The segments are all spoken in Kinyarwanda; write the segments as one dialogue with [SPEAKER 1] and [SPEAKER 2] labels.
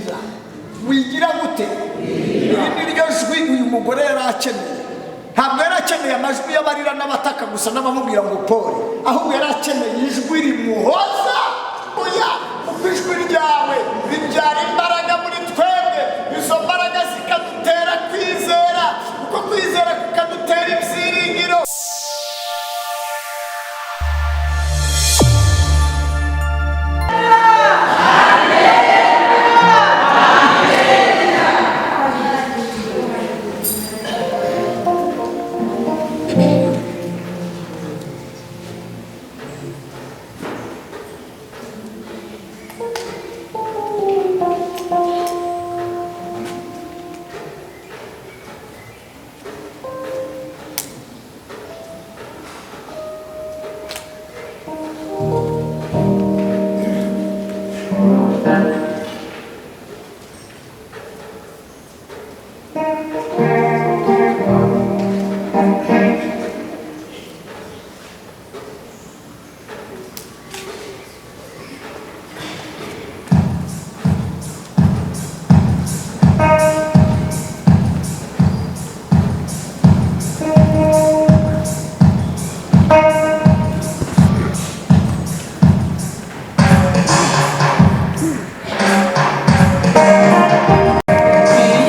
[SPEAKER 1] Wirira, wigira gute? Iri ni ryo jwi uyu mugore yari akeneye. Ntabwo yari akeneye amajwi y'abarira n'abataka gusa n'abamubwira ngo pole, ahubwo yari akeneye ijwi rimuhoza. Oya, kuko ijwi ryawe ribyara imbaraga muri twebwe, izo mbaraga zikadutera kwizera, kuko kwizera kukadutera ibyiringiro.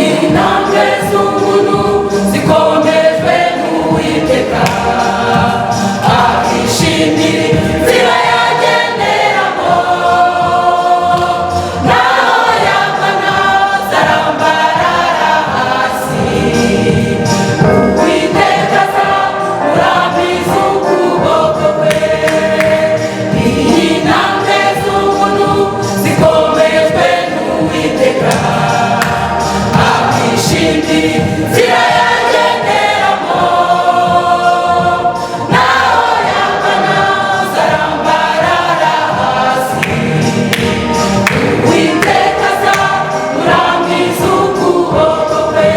[SPEAKER 2] Intambwe z'umuntu zikomejwe n'Uwiteka, akishimira inzira yagenderamo, naho yagana azarambarara hasi. Uwiteka azamurambiza ukuboko kwe. Iyi ntambwe z'umuntu zikomejwe n'Uwiteka, akishimira inzira yagenderamo, naho yagana azarambarara hasi. Uwiteka azamurambiza ukuboko kwe.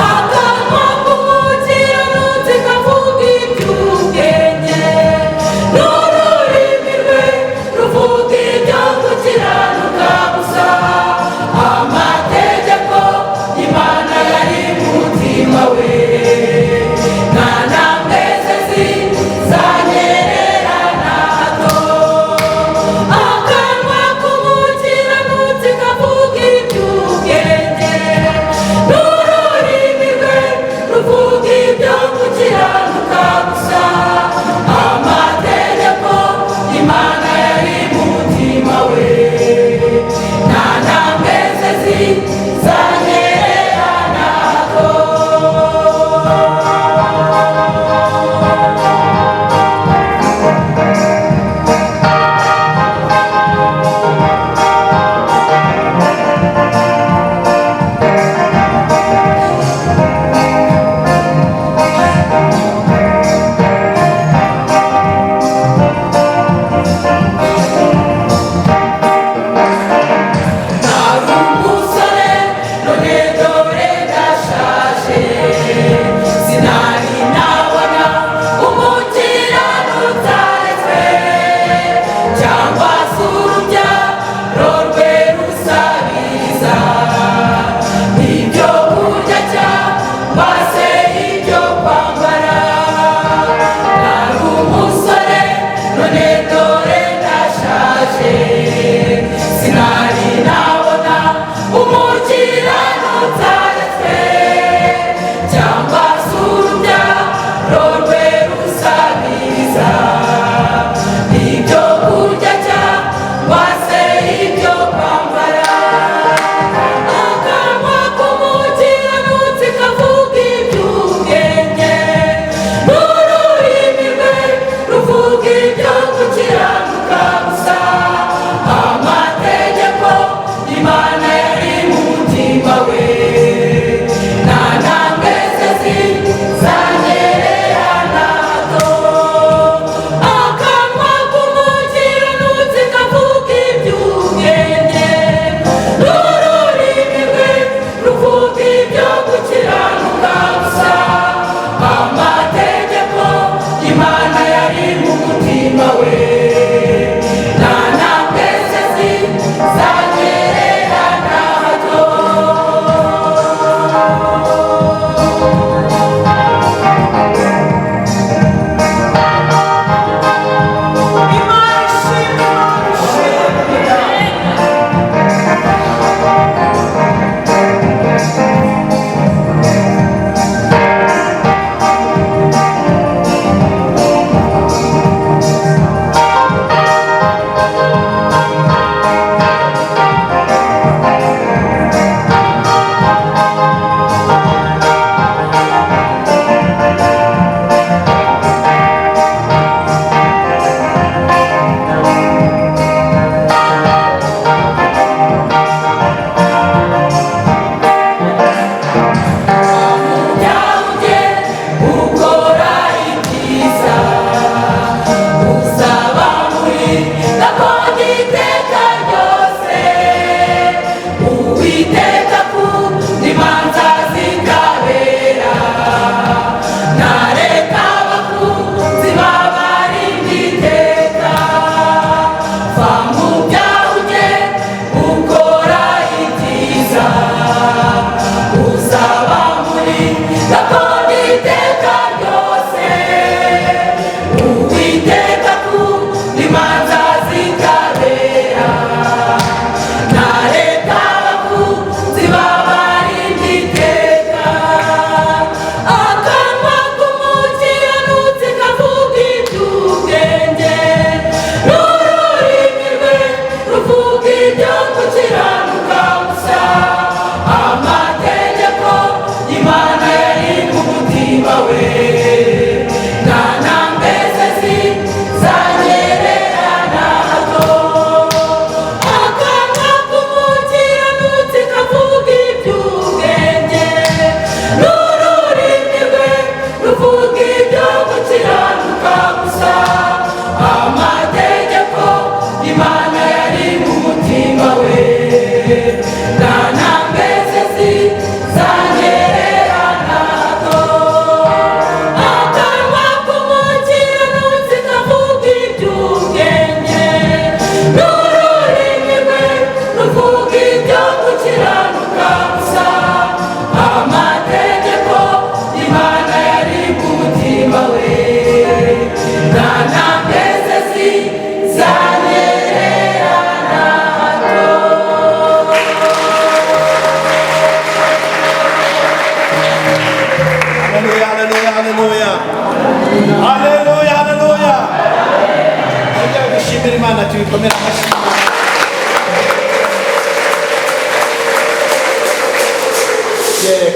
[SPEAKER 2] Akanwa k'umukiranutsi kavuga iby'ubwenge, n'ururimi rwe ruvuga ibyo gukiranuka gusa. Amategeko Imana yari mu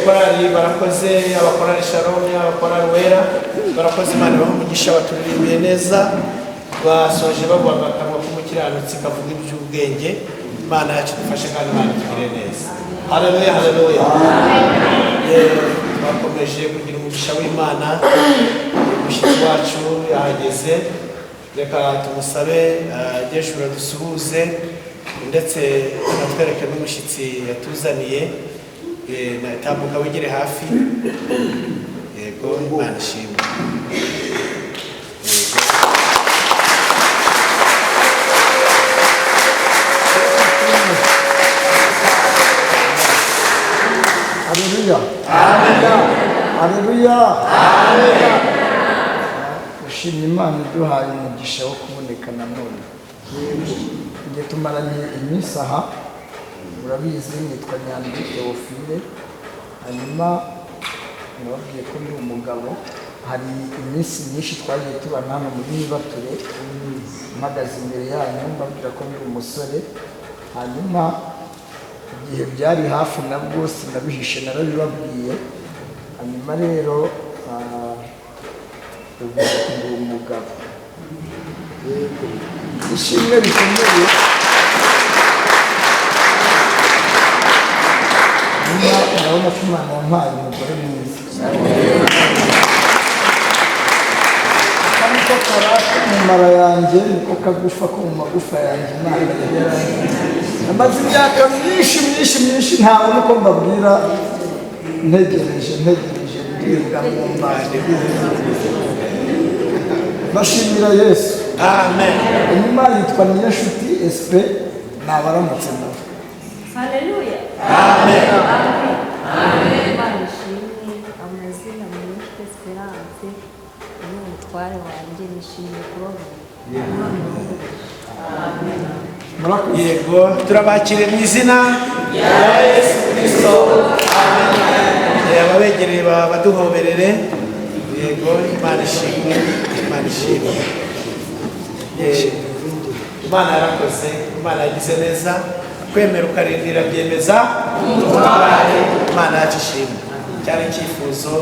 [SPEAKER 3] Korali barakoze, abakorali Shalom, abakorali Wera barakoze. Imana ibahe umugisha, baturirimbiye neza, basoje bavuga akanwa k'umukiranutsi kavuga iby'ubwenge. Imana yacu idufashe kandi Imana itugirire neza. Haleluya, haleluya. Twakomeje kugira umugisha w'Imana. Umushyitsi wacu yahageze, reka tumusabe ageshura dusuhuze ndetse anatwereke n'umushyitsi yatuzaniye. Tambuka wigire hafi. Yego, Imana ishimwe. Yego.
[SPEAKER 1] Haleluya. Haleluya. Ushimye Imana iduhaye umugisha wo kuboneka nanone. Igihe tumaranye iminsi aha, murabizi, nitwa Nyandwi Theophile, hanyuma nababwiye ko ndi umugabo. Hari iminsi myinshi twagiye tubana hano muri Nibature, mpagaze imbere yanyu mbabwira ko ndi umusore, hanyuma igihe byari hafi nabwo sinabihishe, narabibabwiye. Hanyuma rero ubu ndi umugabo. Ishimwe rikomeye. Nyuma ndabona ko Imana yampaye umugore mwiza. Aka niko karaka mu mara yanjye, niko kagufa ko mu magufa yanjye Imana yari yarangiye. Namaze imyaka myinshi myinshi myinshi, ntabona uko mbabwira, ntegereje ntegereje, ndibwa mu mbazo. Bashimira Yesu.
[SPEAKER 3] Amen.
[SPEAKER 1] Inyuma yitwa Niyonshuti Espe, nabaramutse nawe.
[SPEAKER 4] Haleluya. Amen. Amen. Imana ishimwe. Amazina Niyonshuti Esperance, ni umutware wanjye, nishimiye kubabona.
[SPEAKER 1] Murakoze.
[SPEAKER 3] Yego, turabakiriye mu izina rya Yesu Kristo. Amen. Ababegereye baduhoberere. Yego, Imana ishimwe, Imana ishimwe. Imana yarakoze, Imana yagize neza. Kwemera ukarindira byemeza ubutware. Imana yacu ishimwe. Cyari icyifuzo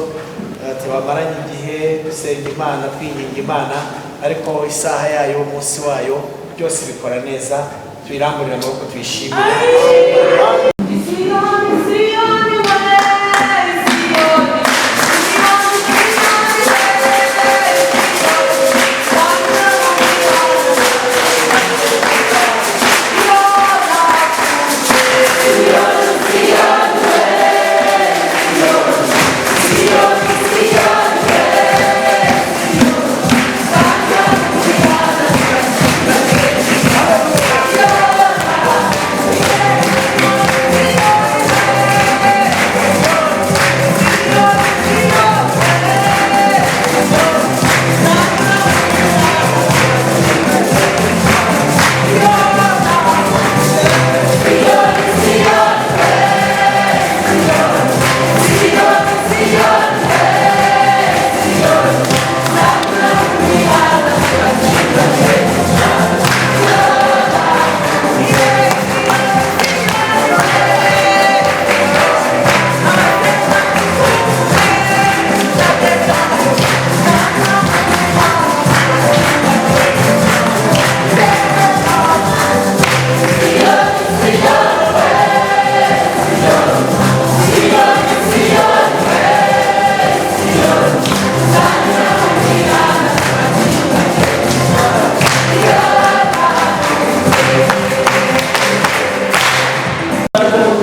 [SPEAKER 3] tubamaranye igihe dusenga Imana, twinginga Imana, ariko isaha yayo, umunsi wayo, byose bikora neza. Tuyiramburire amaboko, tuyishimire.
[SPEAKER 2] Siyoni, Siyoni we, Siyoni, Siyoni, Siyoni we,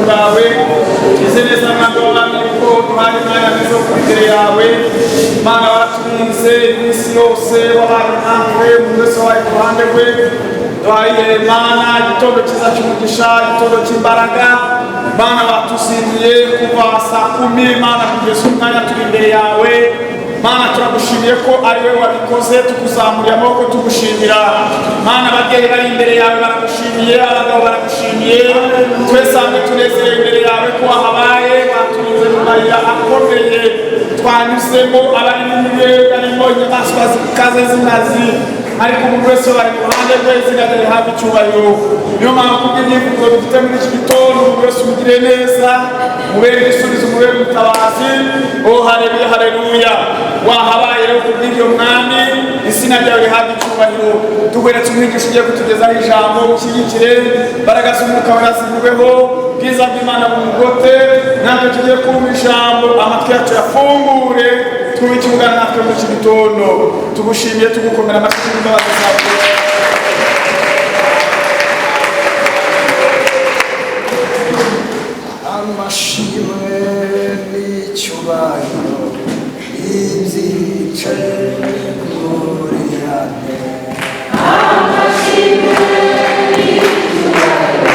[SPEAKER 5] Bwawe ize neza, mwami w'abami, ko duhaye umwanya mwiza wo kuba imbere yawe. Mana, waraturinze iminsi yose, wabaye natwe, umuntu wese wabaye ku ruhande rwe. Duhaye, Mana, igitondo cyiza cy'umugisha, igitondo cy'imbaraga. Mana, watuzinduye kuva saa 10, Mana, kugeza umwanya turi imbere yawe. Mana, turagushimiye ko ari wowe wabikoze, tukuzamuriye amaboko tugushimira. Mana, ababyeyi bari imbere yawe baragushimiye, abagabo baragushimiye, twese hamwe tunezerewe imbere yawe ko wahabaye, waturinze mu mayira akomeye twanyuzemo, abari mu mwe barimo inyamaswa zikaze z'inkazi. Ariko umuntu wese wabaye mu ruhande rwe, izina rye rihabwa icyubahiro. Niyo mpamvu kubw'ibyifuzo dufite muri iki gitondo, umuntu wese umugire neza, umubere igisubizo, umubere umutabazi. Oh, haleluya, haleluya! Wahabaye rero kubw'ibyo, Mwami, izina ryawe rihabwa icyubahiro. Tugweretse umwigisha ugiye kutugezaho ijambo, ushyigikire imbaraga z'Umwuka Wera zimubeho, bwiza bw'Imana bumugote. Natwe tugiye kumva ijambo, amatwi yacu yafungure, twumve ikivugana natwe muri iki gitondo. Tugushimiye, tugukomera amashyi n'imbabazi zawe.
[SPEAKER 1] Amashimwe n'icyubahiro ibyicaye kuri hane. Amashimwe n'icyubahiro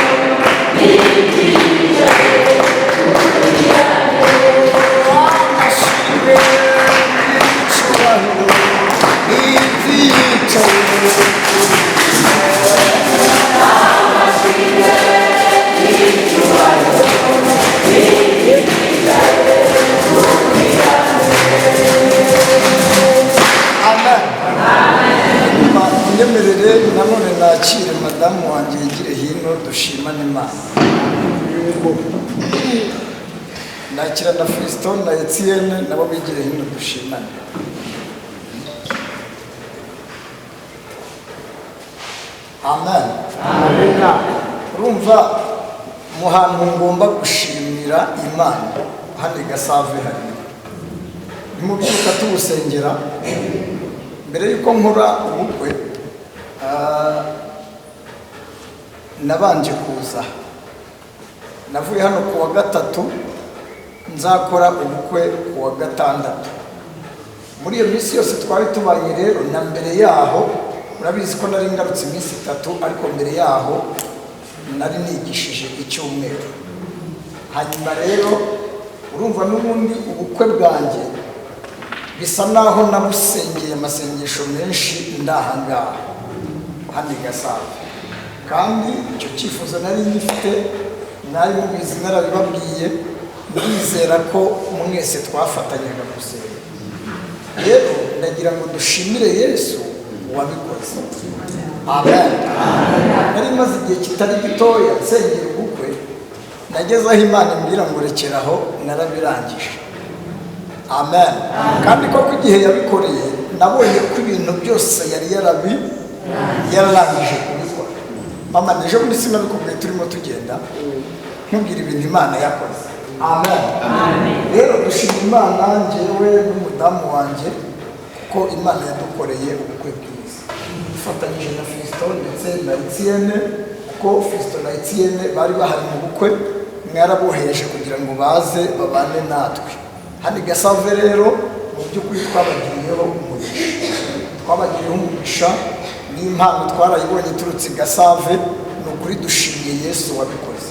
[SPEAKER 1] ibyicaye kuri. Amen. Unyemerere nanone nakire madamu wanjye yigire hino, dushimane Imana. Nakira na Fiston na Etienne, nabo bigire hino dushimane. Amen. Urumva mu hantu ngomba gushimira Imana hano i Gasave hari nimubyuka tuwusengera mbere y'uko nkora ubukwe, nabanje kuza, navuye hano ku wa gatatu, nzakora ubukwe ku wa gatandatu. Muri iyo minsi yose twari tubanye rero, na mbere yaho urabizi ko nari ngarutse iminsi 3, ariko mbere yaho nari nigishije icyumweru. Hanyuma rero urumva n'ubundi ubukwe bwanjye bisa naho nabusengeye amasengesho menshi ndahangaha hano i Gasave, kandi icyo cyifuzo nari ngifite, mwari mubizi, narabibabwiye, ndizera ko mwese twafatanyaga gusenga. Rero ndagira ngo dushimire Yesu wabikoze. Amen. Nari maze igihe kitari gitoya nsengera ubukwe, nageze aho Imana imbwira ngo rekeraho, narabirangije. Amen. Kandi koko igihe yabikoreye nabonye ko ibintu byose yari yararangije kubikora. Mama, ejo muri sinabikubwiye turimo tugenda nkubwira ibintu Imana yakoze. Amen. Rero dushima Imana njyewe n'umudamu wanjye kuko Imana yadukoreye ubukwe bwiza, dufatanyije na Fiston ndetse na Etienne, kuko Fiston na Etienne bari bahari mu bukwe, mwarabohereje kugira ngo baze babane natwe hano i Gasave. Rero mu by'ukuri twabagiriyeho umugisha, twabagiriyeho umugisha n'impano twarayibonye iturutse i Gasave. Ni ukuri dushimiye Yesu wabikoze.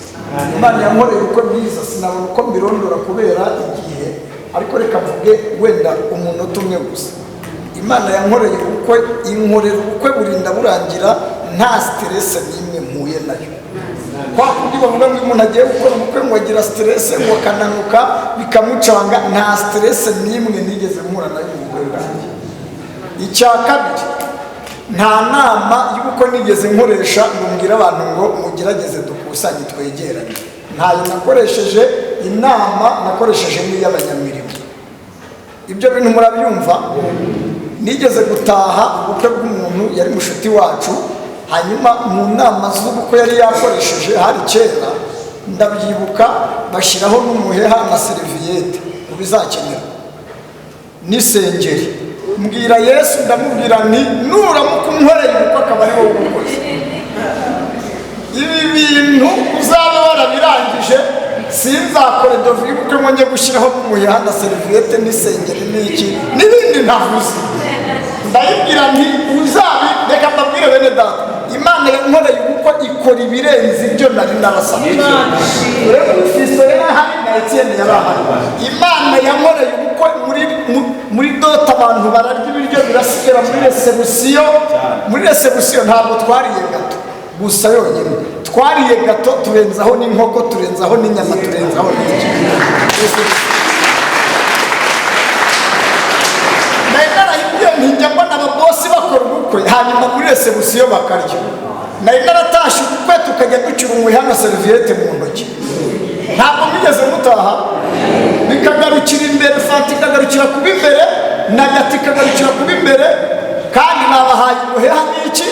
[SPEAKER 1] Imana yankoreye ubukwe bwiza, sinabona uko mbirondora kubera igihe, ariko reka mvuge wenda umunota umwe gusa. Imana yankoreye ubukwe, inkorera ubukwe burinda burangira nta stress n'imwe mpuye nayo. Kwa kundi bavuga ngo umuntu agiye gukora ubukwe ngo agira stress, ngo akananuka bikamucanga, nta stress n'imwe nigeze mpura nayo mu bukwe bwanjye. Icya kabiri, nta nama y'ubukwe nigeze nkoresha ngo mbwire abantu ngo mugerageze dukusanye twegerane, ntayo nakoresheje. Inama nakoresheje n'iy'abanyamirimo. Ibyo bintu murabyumva. Nigeze gutaha ubukwe bw'umuntu yari mushuti wacu, hanyuma mu nama z'ubukwe yari yakoresheje, hari kera ndabyibuka, bashyiraho n'umuheha na seriviyete mu bizakenerwa n'isengeri. Mbwira Yesu, ndamubwira nti nuramuka unkoreye ubukwe akaba ari wowe ubukoze, ibi bintu uzaba warabirangije, sinzakore dovi y'ubukwe ngo njye gushyiraho n'umuheha na seriviyete n'isengeri n'iki n'ibindi ntavuze. Ndayibwira nti uzabi. Reka mbabwire bene data, Imana yankoreye ubukwe ikora ibirenze ibyo nari narasabye. Rero Fiston yari ahari na Etienne yari ahari. Imana yankoreye ubukwe muri dot, abantu bararya ibiryo birasigara muri réception. Muri réception ntabwo twariye gâteau gusa yonyine, twariye gâteau turenzaho n'inkoko, turenzaho n'inyama, turenzaho n'iki. Nari narayibwiye nti njya mbona ababosi bakora ubukwe. ubukwe, hanyuma muri resebusiyo bakarya. Nari naratashye ubukwe, tukajya ducyura umuheha na seriviyete mu ntoki. Ntabwo mwigeze mutaha, bikagarukira imbere, fanta ikagarukira kuba imbere, na gati ikagarukira kuba imbere, kandi nabahaye umuheha n'iki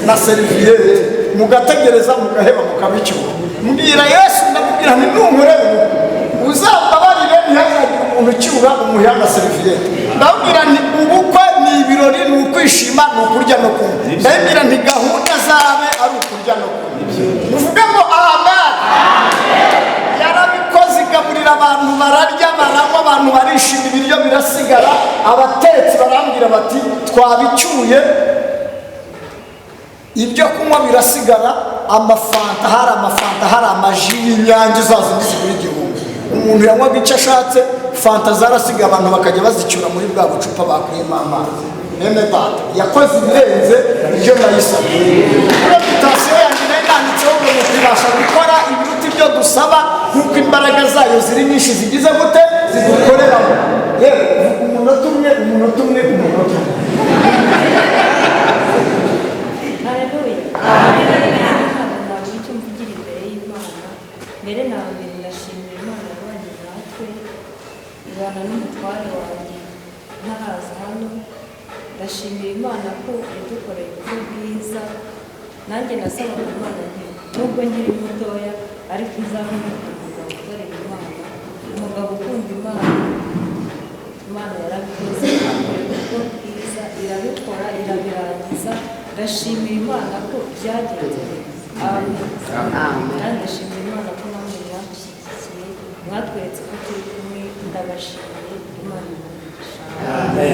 [SPEAKER 1] na seriviyete, mugategereza mugaheba mukabicyura. Mbwira Yesu, ndamubwira nti: "Nunkorera ubukwe uzambabarire, ntihazagire umuntu ucyura umuheha na seriviyete." Ndabwira nti: "Ubukwe ni ibirori, ni ukwishima, ni ukurya no kunywa." Ndabwira nti: "Gahunda zabe ari ukurya no kunywa." Muvuge ngo amen. Yarabikoze, igaburira abantu, bararya, baranywa, abantu barishima, ibiryo birasigara. Abatetsi barambwira bati: "Twabicyuye, ibyo kunywa birasigara." Amafanta, hari amafanta, hari amaji y'Inyange, za zindi zigura 1000. Umuntu yanywaga icyo ashatse. Fanta zarasigaye, abantu bakajya bazicyura muri bwa bucupa bakuyemo amazi. Bene data, yakoze ibirenze ibyo nayisabye. Kuri invitation yanjye nari nanditseho ngo tubasha gukora ibiruta ibyo dusaba, nk'uko imbaraga zayo ziri nyinshi zigize gute? Zidukoreramo. Yewe, vuga umunota umwe, umunota umwe, umunota umwe.
[SPEAKER 4] Haleluya. Ntabwo nabura icyo mvugira imbere y'Imana. Mbere na mbere ndashimira Imana yabanye natwe, ibana n'umutware wanjye ntaraza hano. Ndashimira Imana ko yadukoreye ubukwe bwiza. Nanjye nasabaga Imana nti: "Nubwo nkiri mutoya, ariko nzabona umugabo ukorera Imana, umugabo ukunda Imana." Imana yarabikoze, akorera ubukwe bwiza, irabikora, irabirangiza. Ndashimira Imana ko byagenze neza. Amen. Kandi ndashimira Imana ko namwe mwadushyigikiye, mwatweretse ko turi kumwe. Ndabashimiye, Imana ibahe.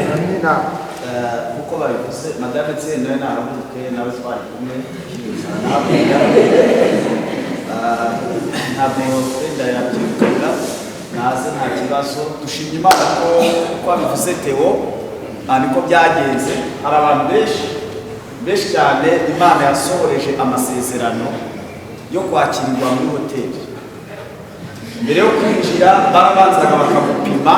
[SPEAKER 5] Nkuko babivuze, madame Etienne nawe nahaguruke, nawe twari kumwe hakurya. Ntabwo wenda yabyibukaga, naze nta kibazo. Dushimye Imana ko uko babivuze Theo, niko byagenze. Hari abantu benshi benshi cyane Imana yasohoreje amasezerano yo kwakirirwa muri hoteli. Mbere yo kwinjira barabanzaga bakamupima,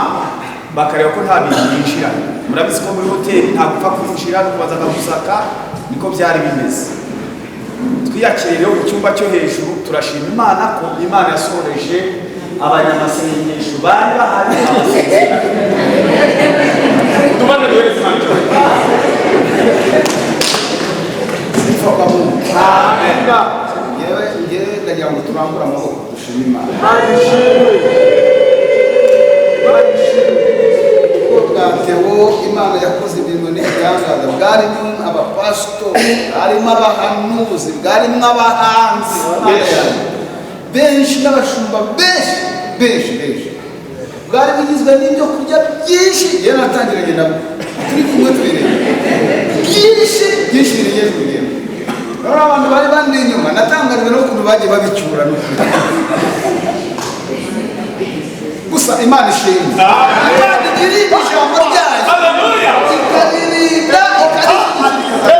[SPEAKER 5] bakareba ko nta bintu yinjira. Murabizi ko muri hoteli ntabwo upfa kwinjira, no kubanza akagusaka. Niko byari bimeze. Twiyakiriye rero mu cyumba cyo hejuru. Turashima Imana ko Imana yasohoreje abanyamasengesho bari bahari amasezerano. Tubanze duhereze Imana icyubahiro.
[SPEAKER 6] Sifa kwa Mungu. Yewe, ngewe ndagira ngo turambure amaboko dushime Imana. Ubwo bwa Theo, Imana yakoze ibintu n'ibitangaza. Bwarimo abapasitori, bwarimo abahanuzi, bwarimo abahanzi benshi n'abashumba benshi benshi benshi, bwari bugizwe n'ibyo kurya byinshi. Yewe, natangiranye nabo turi kumwe tubireba, byinshi byinshi birengeje urugero. Rero abantu bari bandi inyuma, natangajwe n'ukuntu bagiye babicyura n'ukuri. Gusa Imana ishimwe, Imana igira ijambo ryayo ikaririnda, ikarishyigikira.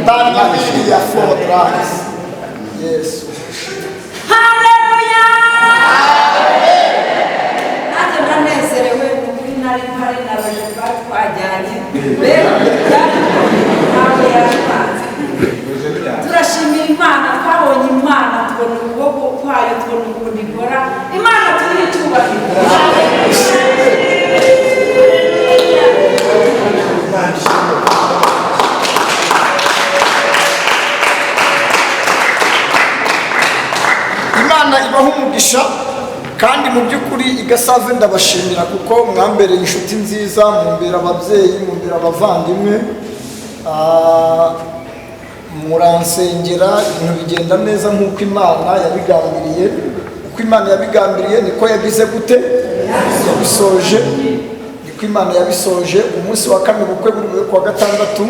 [SPEAKER 1] Daniel ya four drugs. Yesu.
[SPEAKER 2] Haleluya! Nanjye ndanezerewe ukuri, nari mpari nabaje twari twajyanye. Rero byari ntabwo yabipanze. Turashimira Imana, twabonye Imana, tubona ukuboko kwayo, tubona ukuntu ikora. Imana turiho icyubahiro.
[SPEAKER 1] Imana ibaha umugisha. Kandi mu by'ukuri igasave ndabashimira kuko mwambereye inshuti nziza, mumbera ababyeyi, mumbera abavandimwe. Muransengera, ibintu bigenda neza nk'uko Imana yabigambiriye. Uko Imana yabigambiriye niko yagize gute? Yabisoje. Niko Imana yabisoje. Umunsi wa kane, ubukwe buri bube kuwa gatandatu,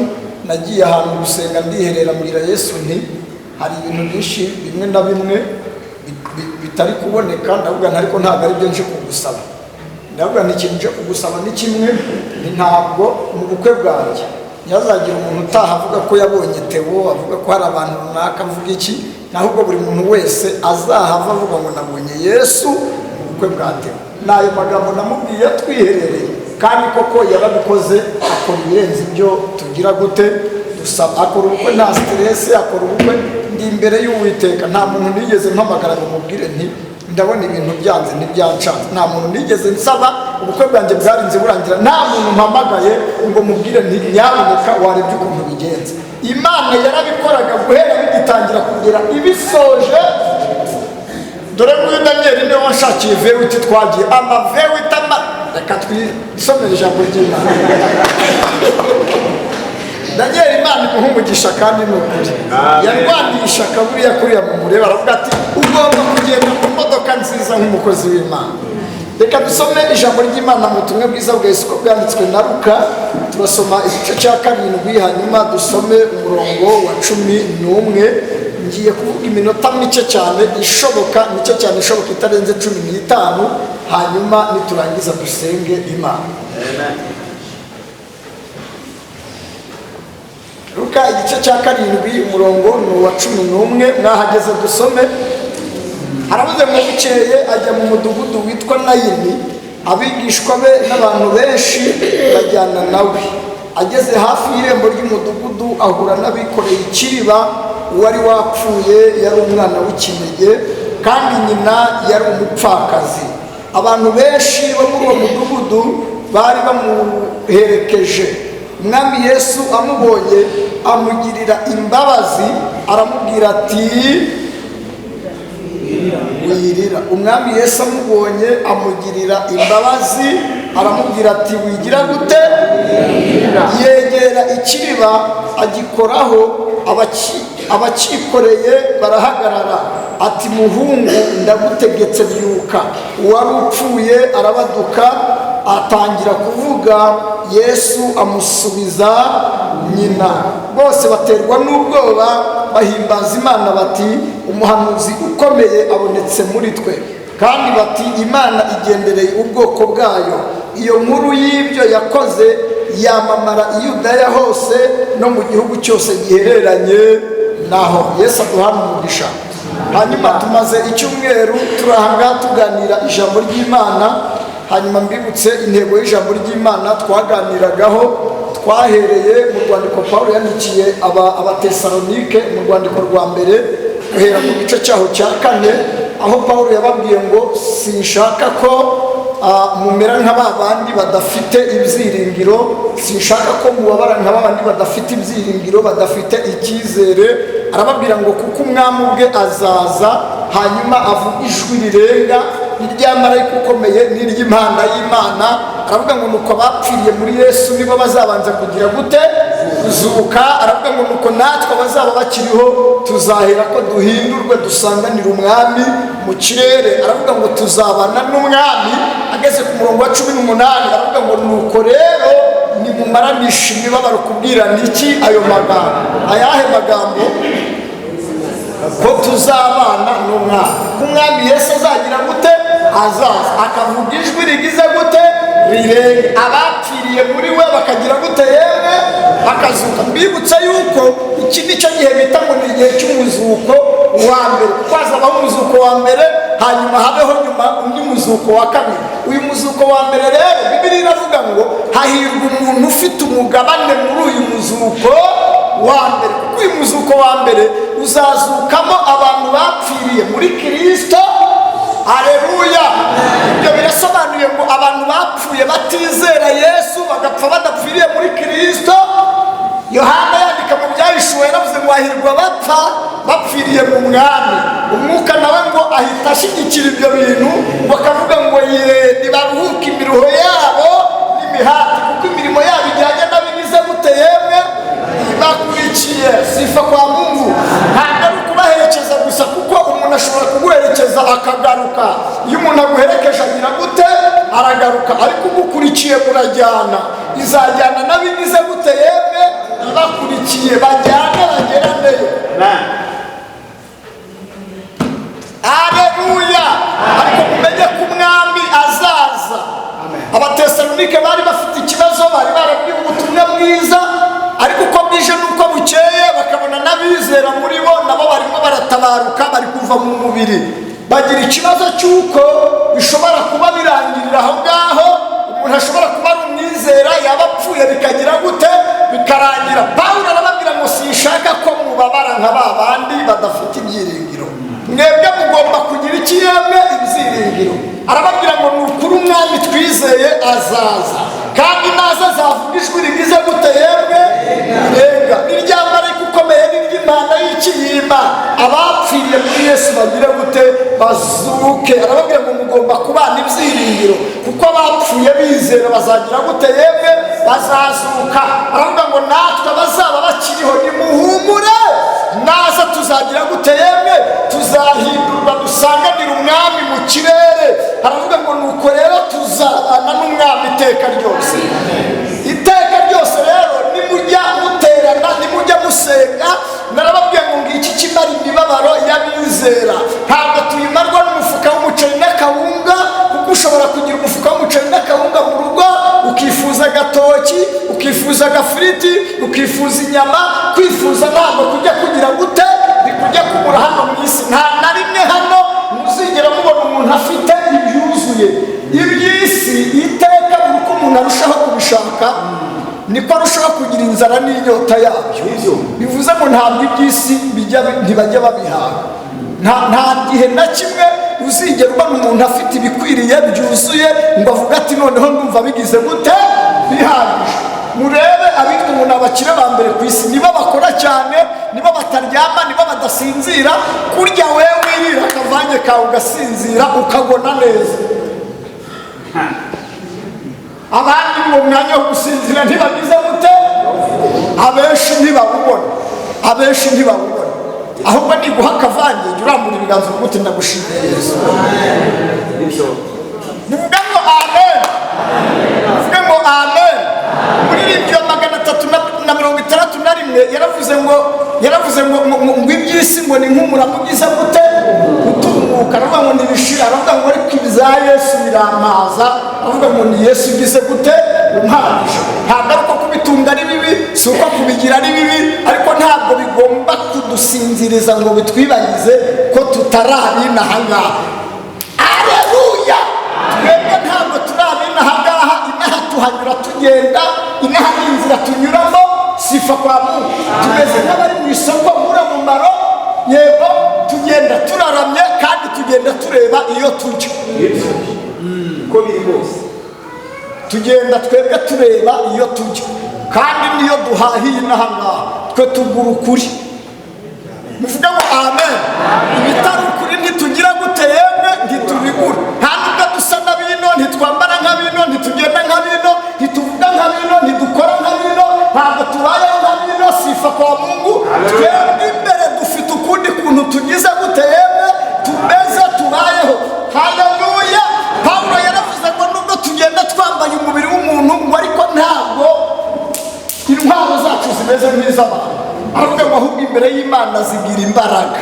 [SPEAKER 1] nagiye ahantu gusenga, ndiherera, mbwira Yesu nti: "Hari ibintu byinshi bimwe na bimwe bitari kuboneka." Ndavuga nti: "Ariko ntabwo ari byo nje kugusaba." Ndavuga nti: "Ikintu nje kugusaba ni kimwe, ni ntabwo mu bukwe bwanjye ntihazagire umuntu utaha avuga ko yabonye Theo, avuga ko hari abantu runaka, avuga iki, ahubwo buri muntu wese azahava avuga ngo nabonye Yesu mu bukwe bwa Theo." Ni ayo magambo namubwiye twiherereye. Kandi koko yarabikoze, akora ibirenze ibyo tugira gute dusaba. Akora ubukwe nta stress, akora ubukwe ndi imbere y'Uwiteka. Nta muntu nigeze mpamagara ngo mubwire nti ndabona ibintu byanze ntibyancanze. Nta muntu nigeze nsaba. Ubukwe bwanjye bwarinze burangira nta muntu mpamagaye ngo mubwire nti nyaboneka warebye ukuntu bigenze. Imana yarabikoraga guhera bigitangira kugera ibisoje. Dore nguyu Daniyeli niwe wanshakiye V8 twagiye ama V8 ama. Reka twisomere ijambo ry'Imana. Daniyeli, Imana imuha umugisha, kandi ni ukuri yarwaniye ishyaka. Buriya kuriya mumureba aravuga ati ugomba kugenda mu modoka nziza nk'umukozi w'Imana. Reka dusome ijambo ry'Imana mu butumwa bwiza bwa Yesu uko bwanditswe na Luka. Turasoma igice cya 7, hanyuma dusome umurongo wa 11. Ngiye kuvuga iminota mike cyane ishoboka, mike cyane ishoboka, itarenze 15, hanyuma niturangiza dusenge Imana. Luka igice cya 7, umurongo ni uwa 11. Mwahageze? Dusome. Haravuze ngo bukeye ajya mu mudugudu witwa Nayini, abigishwa be n'abantu benshi bajyana nawe. Ageze hafi y'irembo ry'umudugudu ahura n'abikoreye ikiriba uwari wapfuye, yari umwana w'ikinege, kandi nyina yari umupfakazi. Abantu benshi bo muri uwo mudugudu bari bamuherekeje. Umwami Yesu amubonye amugirira imbabazi, aramubwira ati wirira. Umwami Yesu amubonye amugirira imbabazi, aramubwira ati wigira gute? Yegera ikiriba agikoraho, abakikoreye barahagarara. Ati muhungu, ndagutegetse, byuka. Uwari upfuye arabaduka atangira kuvuga. Yesu amusubiza nyina. Bose baterwa n'ubwoba, bahimbaza Imana bati umuhanuzi ukomeye abonetse muri twe, kandi bati Imana igendereye ubwoko bwayo. Iyo nkuru y'ibyo yakoze yamamara i Yudaya hose no mu gihugu cyose gihereranye naho. Yesu aduhana umugisha. Hanyuma tumaze icyumweru turahanga tuganira ijambo ry'Imana. Hanyuma mbibutse intego y'ijambo ry'Imana twaganiragaho. Twahereye mu rwandiko Pawulo yandikiye Abatesalonike, mu rwandiko rwa mbere, guhera mu gice cyaho cya 4, aho Pawulo yababwiye ngo sinshaka ko mumera nka ba bandi badafite ibyiringiro, sinshaka ko mubabara nka ba bandi badafite ibyiringiro, badafite icyizere. Arababwira ngo kuko umwami ubwe azaza, hanyuma avuga ijwi rirenga n'irya marayika ukomeye n'iry'impanda y'Imana. Aravuga ngo nuko abapfiriye muri Yesu nibo bazabanza kugira gute? Kuzuka. Aravuga ngo nuko natwe abazaba bakiriho tuzahera ko duhindurwe dusanganira umwami mu kirere. Aravuga ngo tuzabana n'umwami. Ageze ku murongo wa 18 aravuga ngo nuko rero nimumaranisha imibabaro kubwira niki ayo magambo. Ayahe magambo? Ko tuzabana n'umwami, ko umwami Yesu azagira gute? Azaza akavuga ijwi rigize gute? Rirenga. Abapfiriye muri we bakagira gute? Yemwe bakazuka. Mbibutse yuko iki nicyo gihe bita ngo ni igihe cy'umuzuko wa mbere, kuko hazabaho umuzuko wa mbere, hanyuma habeho nyuma undi muzuko wa kabiri. Uyu muzuko wa mbere rero Bibiliya iravuga ngo hahirwa umuntu ufite umugabane muri uyu muzuko wa mbere, kuko uyu muzuko wa mbere uzazukamo abantu bapfiriye muri Kristo. Aleluya! Ibyo birasobanuye ngo abantu bapfuye batizera Yesu, bagapfa badapfiriye muri Kristo. Yohana yandika mu Byahishuwe yaravuze ngo hahirwa bapfa bapfiriye mu mwami. Umwuka nawe ngo ahita ashyigikira ibyo bintu, ngo akavuga ngo ye nibaruhuke imiruho yabo n'imihati, kuko imirimo yabo ijyanye n'abigize gute? Yemwe bakurikiye. Sifa kwa Mungu. Ntabwo ari ukubaherekeza gusa, kuko umuntu ashobora kuguherekeza akagaruka. Iyo umuntu aguherekeje agira gute? Aragaruka. Ariko ugukurikiye murajyana, izajyana n'abigize gute? Yemwe bakurikiye, bajyane bageraneyo. Aleluya! Ariko mumenye ko umwami azaza. Abatesalonike bari bafite ikibazo, bari barabwiwe ubutumwa bwiza, ariko uko bwije n'uko bukeye bakabona n'abizera muri bo nabo barimo baratabaruka, bari kuva mu mubiri. Bagira ikibazo cy'uko bishobora kuba birangirira aho ngaho. Umuntu ashobora kuba ari n'uwizera yaba apfuye bikagira gute? Bikarangira. Pawulo arababwira ngo sinshaka ko mubabara nka ba bandi badafite ibyiringiro, mwebwe mugomba kugira iki yemwe? Ibyiringiro. Arababwira ngo ni ukuri umwami twizeye azaza, kandi naza azavuga ijwi rigize gute yemwe? Rirenga n'irya marayika ukomeye n'iry'Imana y'iki? Y'Imana. Abapfiriye muri Yesu bagire gute? Bazuke. Arababwira ngo mugomba kubana ibyiringiro, kuko abapfuye bizera bazagira gute yemwe? Bazazuka. Aravuga ngo natwe abazaba bakiriho nimuhumure, naza tuzagira gute yemwe? Tuzahindurwa dusanganire umwami mu kirere. Aravuga ngo nuko rero tuzabana n'umwami iteka ryose, iteka ryose. Rero nimujya muterana, nimujya musenga, narababwiye ngo ngiki kimara imibabaro y'abizera. Ntabwo tuyimarwa n'umufuka w'umuceri n'akawunga, kuko ushobora kugira umufuka w'umuceri n'akawunga mu rugo, ukifuza agatoki, ukifuza agafiriti, ukifuza inyama. Kwifuza ntabwo kujya kugira gute? Kujya kubura hano mu isi. Nta na rimwe hano muzigera mubona umuntu afite ibyuzuye. Iby'isi iteka buri uko umuntu arushaho kubishaka niko arushaho kugira inzara n'inyota yabyo. Bivuze ngo ntabwo iby'isi ntibajya babihaga. Nta gihe na kimwe uzigera ubona umuntu afite ibikwiriye byuzuye ngo avuge ati noneho ndumva bigize gute? Bihagije. Murebe abitwa ngo ni abakire ba mbere ku isi, nibo bakora cyane, nibo bataryama, nibo badasinzira. Kurya wewe wirira akavange kawe ugasinzira ukagona neza, abandi mu mwanya wo gusinzira ntibagize gute? Abenshi ntibawubona, abenshi ntibawubona. Ahubwo niguha akavange jya urambura ibiganza uvuge uti ndagushimiye Yesu. Muvuge ngo amen, muvuge ngo amen. Muririmbyi wa 361 yaravuze ngo, yaravuze ngo ngo iby'isi ngo ni nk'umurama ugize gute? Utumuka. Aravuga ngo ntibishira. Aravuga ngo ariko ibya Yesu birampaza. Aravuga ngo ni Yesu ugize gute? Umpagije. Ntabwo ari uko kubitunga ari bibi, si uko kubigira ari bibi, ariko ntabwo bigomba kudusinziriza ngo bitwibagize ko tutarabina ahangaha. Aleluya! Twebwe ntabwo turabina ahangaha. Inaha tuhanyura tugenda, inaha ni inzira tunyuramo. Sifa kwa Mungu. Tumeze nk'abari mu isoko mumaro. Yego, tugenda turaramye kandi tugenda tureba iyo tujya.
[SPEAKER 5] Uko biri kose
[SPEAKER 1] tugenda twebwe tureba iyo tujya, kandi niyo duhahiye inaha ngaha twe tugura ukuri. Muvuge ngo amen. Ibitari ukuri ntitugira gute yemwe? Ntitubigura. Nta nubwo dusa na bino, ntitwambara nka bino, ntitugenda nka bino, ntituvuga nka bino, ntidukora nka bino, ntabwo tubayeho nka bino. Sifa kwa Mungu. Twebwe imbere dufite ukundi kuntu tugize gute yemwe? Tumeze, tubayeho. Haleluya! Pawulo yaravuze ngo nubwo tugenda twambaye umubiri w'umuntu, ngo ariko ntabwo intwaro zacu zimeze nk'iz'abantu. Aravuga ngo ahubwo imbere y'Imana zigira imbaraga.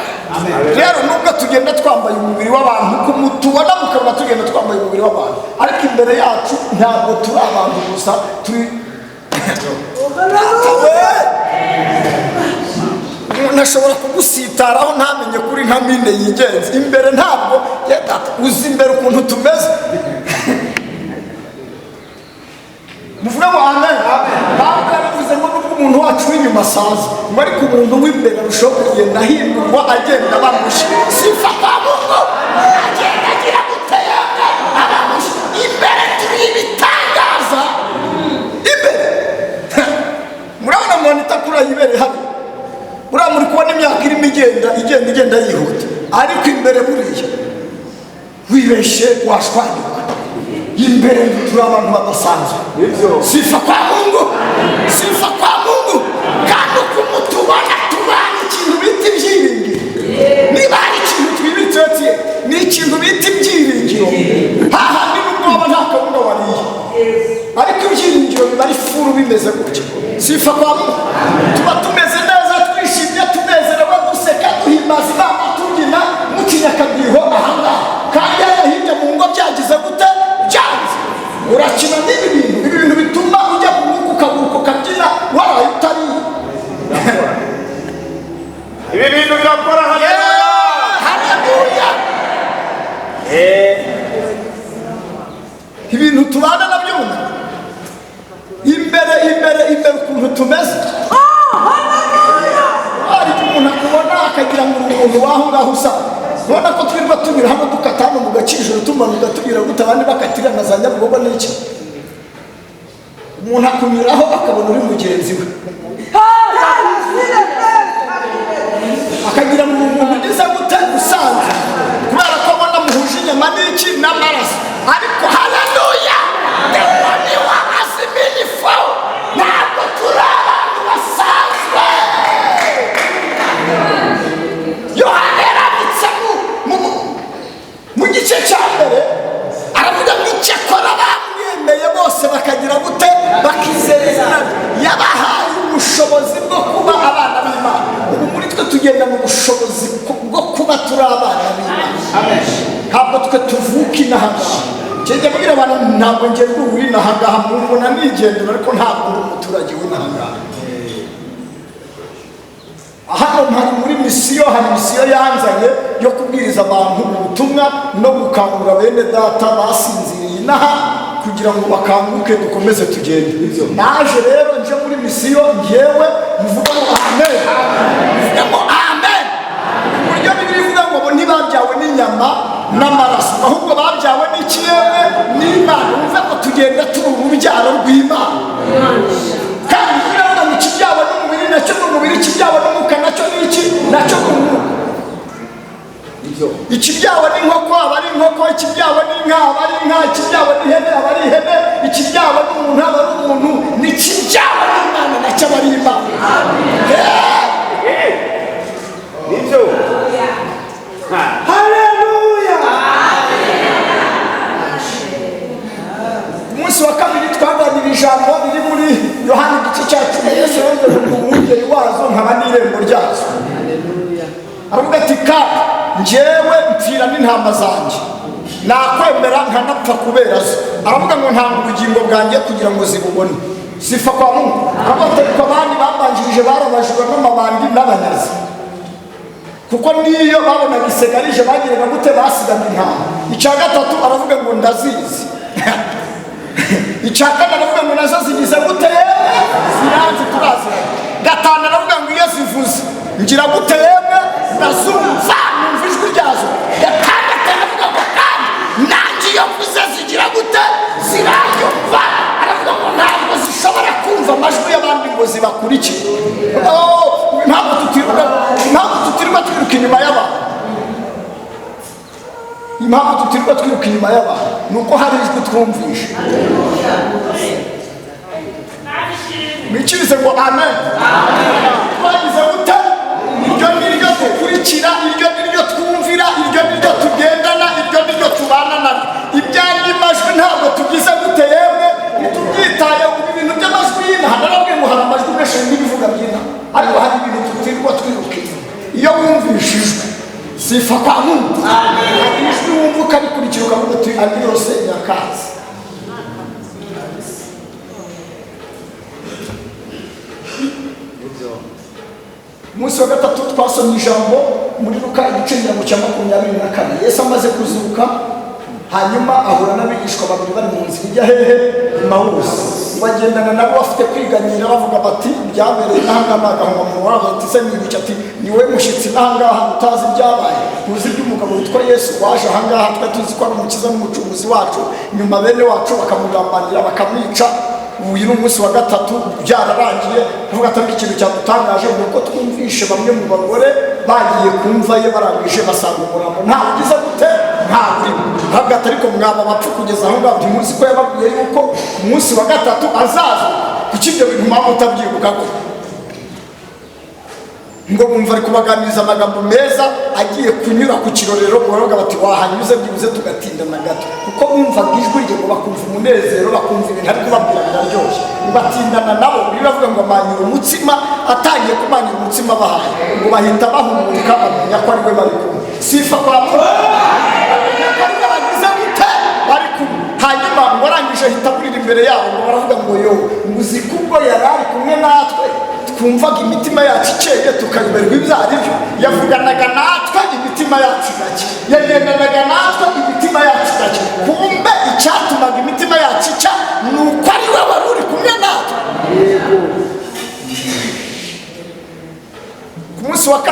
[SPEAKER 1] Rero nubwo tugenda twambaye umubiri w'abantu, tubona mukabona tugenda twambaye umubiri w'abantu, ariko imbere yacu ntabwo turi abantu gusa, turi. Umuntu ashobora kugusitaraho ntamenye kuri nka mine yigenza imbere. Ntabwo uzi imbere ukuntu tumeze. Muvuge ngo amen. Pawulo yaravuze ngo nubwo umuntu wacu w'inyuma asaza, ngo ariko umuntu w'imbere arushaho kugenda ahindurwa, agenda bamushya. Sifa kwa Mungu. Agenda agira gute yemwe? Abamushya. Imbere turi ibitangaza. Imbere murabona umuntu itakura yibereye hano, uriya muri kubona imyaka irimo igenda igenda igenda yihuta, ariko imbere buriya wibeshye washwanyuka. Imbere turi abantu badasanzwe. Sifa kwa Mungu, sifa kwa Mungu. Kandi uko mutubona tubana ikintu bita ibyiringiro. Niba hari ikintu twibitse ni ikintu bita ibyiringiro. Hahandi nubwo waba nta kawunga wariye, ariko ibyiringiro biba ari furu bimeze gutya. Sifa kwa Mungu. Tuba tumeze neza, twishimye, tunezerewe, duseka, duhimbaza Imana, tubyina mucinya akadiho ahangaha, kandi hariya hirya mu ngo byagize gute? Byanze. Urakina n'ibi bintu, ibi bintu bituma ujya mu mwuka ukaguruka ukabyina waraye utariye.
[SPEAKER 5] Ibi bintu birakora. Haleluya!
[SPEAKER 1] Haleluya! Ibintu tubana nabyo mu Imera ukuntu tumeze. Hari igihe umuntu akubona akagira ngo uri umuntu waho ngaho usa. Urabona ko twirirwa tunyura hano dukata hano mu Gakijoro, tumanuka tugira gute, abandi bakatira na za Nyabugogo n'iki. Umuntu akunyuraho akabona uri mugenzi we, akagira ngo umuntu ugize gute usanzwe, kubera ko abona muhuje inyama n'iki n'amaraso. Ariko haleluya, Deo ni w'abaziminifu, ntabwo turi abantu basanzwe. Yohana yaranditse mu gice cya mbere, aravuga ngo icyakora bamwemeye bose bakagira gute, bakizera izina rye, yabahaye ubushobozi bwo kuba abana b'Imana. Ubu muri twe tugenda mu bushobozi bwo kuba turi abana b'Imana. Ntabwo twe tuvuka inaha ngaha. Njya mbwira abantu, ntabwo ngenda ubu inaha ngaha, mubona nigendera, ariko ntabwo ndi umuturage w'inaha ngaha. Hano mpari muri misiyo, hari misiyo yanzanye yo kubwiriza abantu ubutumwa no gukangura bene data basinziriye inaha kugira ngo bakanguke dukomeze tugende. Naje rero nje muri misiyo, ngewe mvuga ngo amen, mvuga ngo amen. Ku buryo Bibiliya ivuga ngo bo ntibabyawe n'inyama n'amaraso, ahubwo babyawe n'ikirere n'Imana. Wumve ngo tugenda turi urubyaro rw'Imana. Kandi biravuga ngo ikibyawe n'umubiri nacyo ni umubiri, ikibyawe n'umwuka nacyo ni iki, nacyo ni umwuka. Ikibyawe n'inkoko aba ari inkoko, ikibyawe n'inka aba ari inka, ikibyawe n'ihene aba ari ihene, ikibyawe n'umuntu aba ari umuntu, n'ikibyawe n'Imana nacyo aba ari Imana.
[SPEAKER 5] Nibyo.
[SPEAKER 3] Haleluya.
[SPEAKER 1] Umunsi wa kabiri twaganira ijambo riri muri Yohana igice cya 10. Yesu yongeye ngo umwungeri wazo nkaba n'irembo ryazo. Aravuga ati kandi njyewe mpfira n'intama zanjye, nakwemera nkanapfa kubera zo. Aravuga ngo ntanga ubugingo bwanjye kugira ngo zibubone. Sifa kwa Mungu. Aravuga ati ariko abandi bambanjirije barabajura n'amabandi n'abanyazi, kuko niyo babonaga isegarije bagiraga gute, basigaga intama. Icya gatatu aravuga ngo ndazizi. Icya kane aravuga ngo nazo zigize gute, yemwe ziranze turaziranye. Gatanu aravuga ngo iyo zivuze ngira gute, yemwe ndazumva, numva ijwi ryazo. Gatandatu aravuga ngo kandi nanjye iyo mvuze zigira gute, ziranyumva. Aravuga ngo ntabwo zishobora kumva amajwi y'abandi ngo zibakurikire. Ntabwo tutirirwa twiruka inyuma y'abantu. Impamvu tutirirwa twiruka inyuma y'abantu ni uko hari ijwi twumvishe. Mwikirize ngo amen. Twagize gute, iryo ni ryo dukurikira, iryo ni ryo twumvira, iryo ni ryo tugendana, iryo ni ryo tubana naryo. Ibyandi majwi ntabwo tugize gute, yemwe ntitubyitaye. Ubu ibintu by'amajwi y'inaha, narabwiye ngo hari amajwi menshi n'ibivuga by'inaha, ariko hari ibintu tutirirwa twiruka inyuma. Iyo wumvishe ijwi, sifa kwa Mungu, hari ijwi wumva ukarikurikira ukavuga uti andi yose nyakatsi. Umunsi wa gatatu twasomye ijambo muri Luka igice 24. Yesu amaze kuzuka, hanyuma ahura n'abigishwa babiri bari mu nzira ijya hehe, Emawusi. Bagendana nabo bafite kwiganyira, bavuga bati byabereye n'ahangaha n'agahomamunwa. Baravuga bati se ni ibiki? Ati ni wowe mushyitsi n'ahangaha utazi ibyabaye, ntuzi iby'umugabo witwa Yesu waje ahangaha, twe tuzi ko ari umukiza n'umucunguzi wacu, nyuma bene wacu bakamugambanira bakamwica. Uyu ni umunsi wa gatatu byararangiye. Kuvuga atari ikintu cyadutangaje ni uko twumvishe bamwe mu bagore bagiye kumva ye, barangije basanga umurambo ntawe ugize gute, ntawe urimo. Ntabwo atari ko mwaba bapfa kugeza aho ngaho, ntimuzi ko yababwiye yuko ku munsi wa gatatu azaza. Kuki ibyo bintu mwaba mutabyibuka ko? Ngo bumva ari kubaganiriza amagambo meza agiye kunyura ku kirorero, baravuga bati wahanyuze byibuze tugatinda na gato, kuko bumvaga ijwi rye ngo bakumva umunezero, bakumva ibintu ari kubabwira biraryoshye, batindana nabo. Biravuga ngo amanyura umutsima, atangiye kumanyura umutsima bahaye, ngo bahita bahumurika bamenya ko ari we bari kumwe. Sifa kwa Mungu, bamenya ko ari we bagize gute, bari kumwe. Hanyuma ngo arangije ahita aburira imbere yabo, ngo baravuga ngo yo ngo uzi ko ubwo yari ari kumwe natwe twumvaga imitima yacu ikeye tukayoberwa ibyo ari byo. Yavuganaga natwe imitima yacu igacya, yagendanaga natwe imitima yacu igacya. Kumbe icyatumaga imitima yacu icya ni uko ari we wari uri kumwe natwe.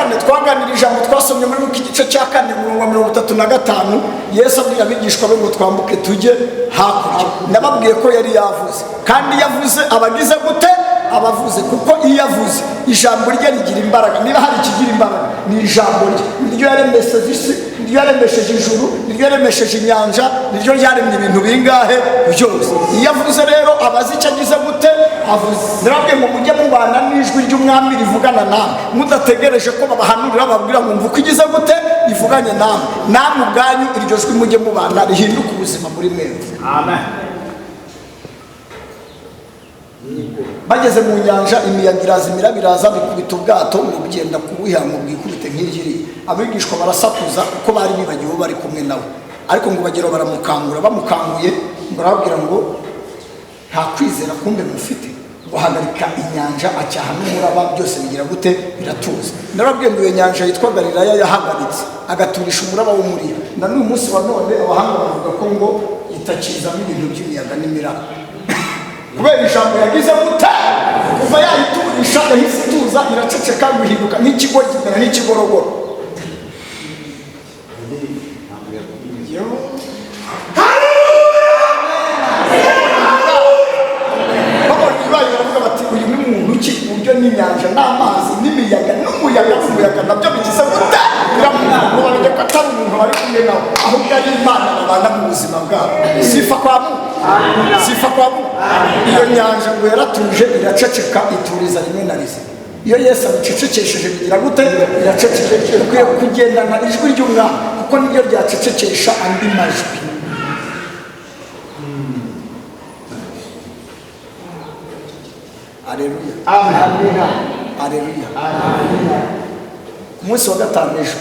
[SPEAKER 1] kane twaganira ijambo twasomye muri Luka igice cya 4 umurongo wa 35. Yesu abwira abigishwa be ngo twambuke tujye hakurya. Nababwiye ko yari yavuze, kandi yavuze abagize gute? Abavuze, kuko iyo avuze ijambo rye rigira imbaraga. Niba hari ikigira imbaraga ni ijambo rye. Niryo yaremesheje isi, niryo yaremesheje ijuru, niryo yaremesheje inyanja, niryo ryaremye ibintu bingahe byose. Iyo avuze rero abazi icyo agize gute? Avuze. Narabwiye ngo mujye mubana n'ijwi ry'umwami rivugana namwe, mudategereje ko babahanurira bababwira ngo mva uko igize gute ivuganye namwe. Namwe ubwanyu iryo jwi mujye mubana rihinduke ubuzima muri mwebwe.
[SPEAKER 5] Amen.
[SPEAKER 1] Bageze mu nyanja imiyaga iraza, imiraba iraza, bikubita ubwato ngo bugenda kubuha ngo bwikubite nk'iryo. Abigishwa barasakuza kuko bari bibagiwe bari kumwe nawe, ariko ngo bageraho baramukangura. Bamukanguye ngo arababwira ngo nta kwizera kumbe mufite. Ngo ahagarika inyanja, acyaha n'umuraba, byose bigira gute? Biratuza. Narababwiye ngo iyo nyanja yitwa Galilaya yahagaritse agaturisha umuraba wo muri yo. Na n'uyu munsi wa none abahanga bavuga ko ngo itakizamo ibintu by'imiyaga n'imiraba kubera ijambo yagize gute? Kuva yayiturisha yahise ituza, iraceceka, guhinduka nk'ikigoryi, imera nk'ikigorogoro. Babonye ibaye baravuga bati uyu ni muntu ki, uburyo n'inyanja n'amazi n'imiyaga n'umuyaga n'umuyaga nabyo bigize gute? Biramwanga. Bamenye ko atari umuntu wari kumwe nawe, ahubwo ari Imana babana mu buzima bwabo. Sifa kwa Mungu, sifa kwa Mungu. Iyo nyanja ngo yaratuje iraceceka, ituriza rimwe na rimwe. Iyo Yesu abicecekesheje bigira gute? Iraceceka. Ukwiye kugendana ijwi ry'umwami kuko niryo ryacecekesha andi majwi. Aleluya. Aleluya. Ku munsi wa gatanu ejo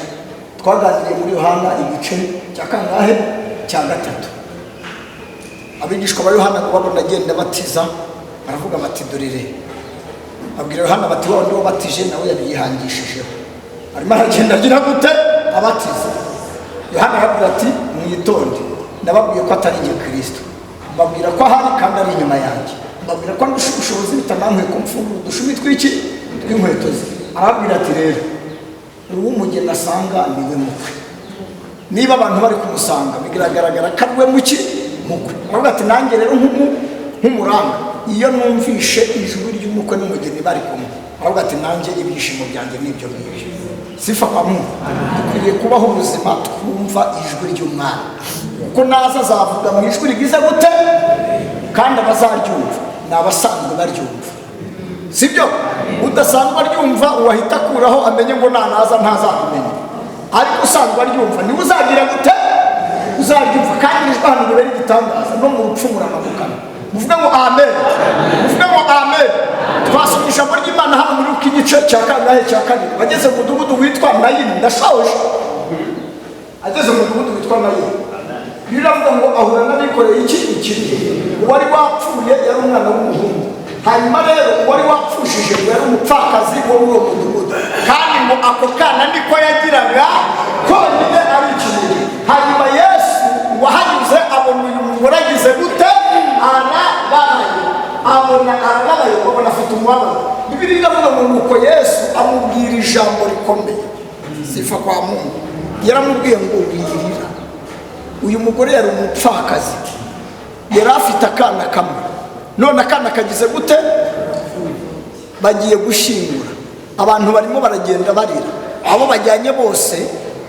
[SPEAKER 1] twaganiriye muri Yohana igice cya kangahe? Cya 3. Abigishwa ba Yohana ngo babona agenda batiza, baravuga bati dorere. Babwira Yohana bati wa wundi wabatije nawe yabyihangishijeho, arimo aragenda agira gute? Abatiza. Yohana arababwira ati mwitonde, nababwiye ko atari njye Kristo, mbabwira ko ahari kandi ari inyuma yanjye, mbabwira ko andusha ubushobozi bitanankwiye ko mfungura udushumi tw'iki? Tw'inkweto ze. Arababwira ati rero uw'umugeni asanga niwe mukwe. Niba abantu bari kumusanga bigaragara ko ari we muki? Mukwe. Aravuga ati nanjye rero nk'umuranga iyo numvishe ijwi ry'umukwe n'umugeni bari kumwe, aravuga ati nanjye ibyishimo byanjye n'ibyo ngibyo. Sifa kwa Mungu. Dukwiriye kubaho ubuzima twumva ijwi ry'umwami, kuko naza azavuga mu ijwi rigize gute? Kandi abazaryumva ni abasanzwe baryumva, sibyo? Udasanzwe aryumva uwahita akuraho amenye ngo nanaza ntazabimenya, ariko usanzwe aryumva niwe uzagira gute? Uzaryumva. Kandi ijwi hano ribera igitangaza, no mu rupfu muramanukana. Muvuge ngo amen, muvuge ngo amen. Twasomye ijambo ry'Imana hano muri Luka igice cya kangahe? Cya 2. Ageze mu mudugudu witwa Nayini. Ndashoje. Ageze mu mudugudu witwa Nayini, biravuga ngo ahura n'abikoreye iki? Ikiri. Uwari wapfuye yari umwana w'umuhungu. Hanyuma rero uwari wapfushije ngo yari umupfakazi wo muri uwo mudugudu, kandi ngo ako kana niko yagiraga konyine ari ikinege. Hanyuma Yesu wahanyuze abona uyu mugore agize gute? Arababaye. Abona arababaye, abona afite umubabaro. Bibiliya iravuga ngo nuko Yesu amubwira ijambo rikomeye. Sifa kwa Mungu. Yaramubwiye ngo wirira. Uyu mugore yari umupfakazi, yari afite akana kamwe, none akana kagize gute? Bagiye gushyingura. Abantu barimo baragenda barira, abo bajyanye bose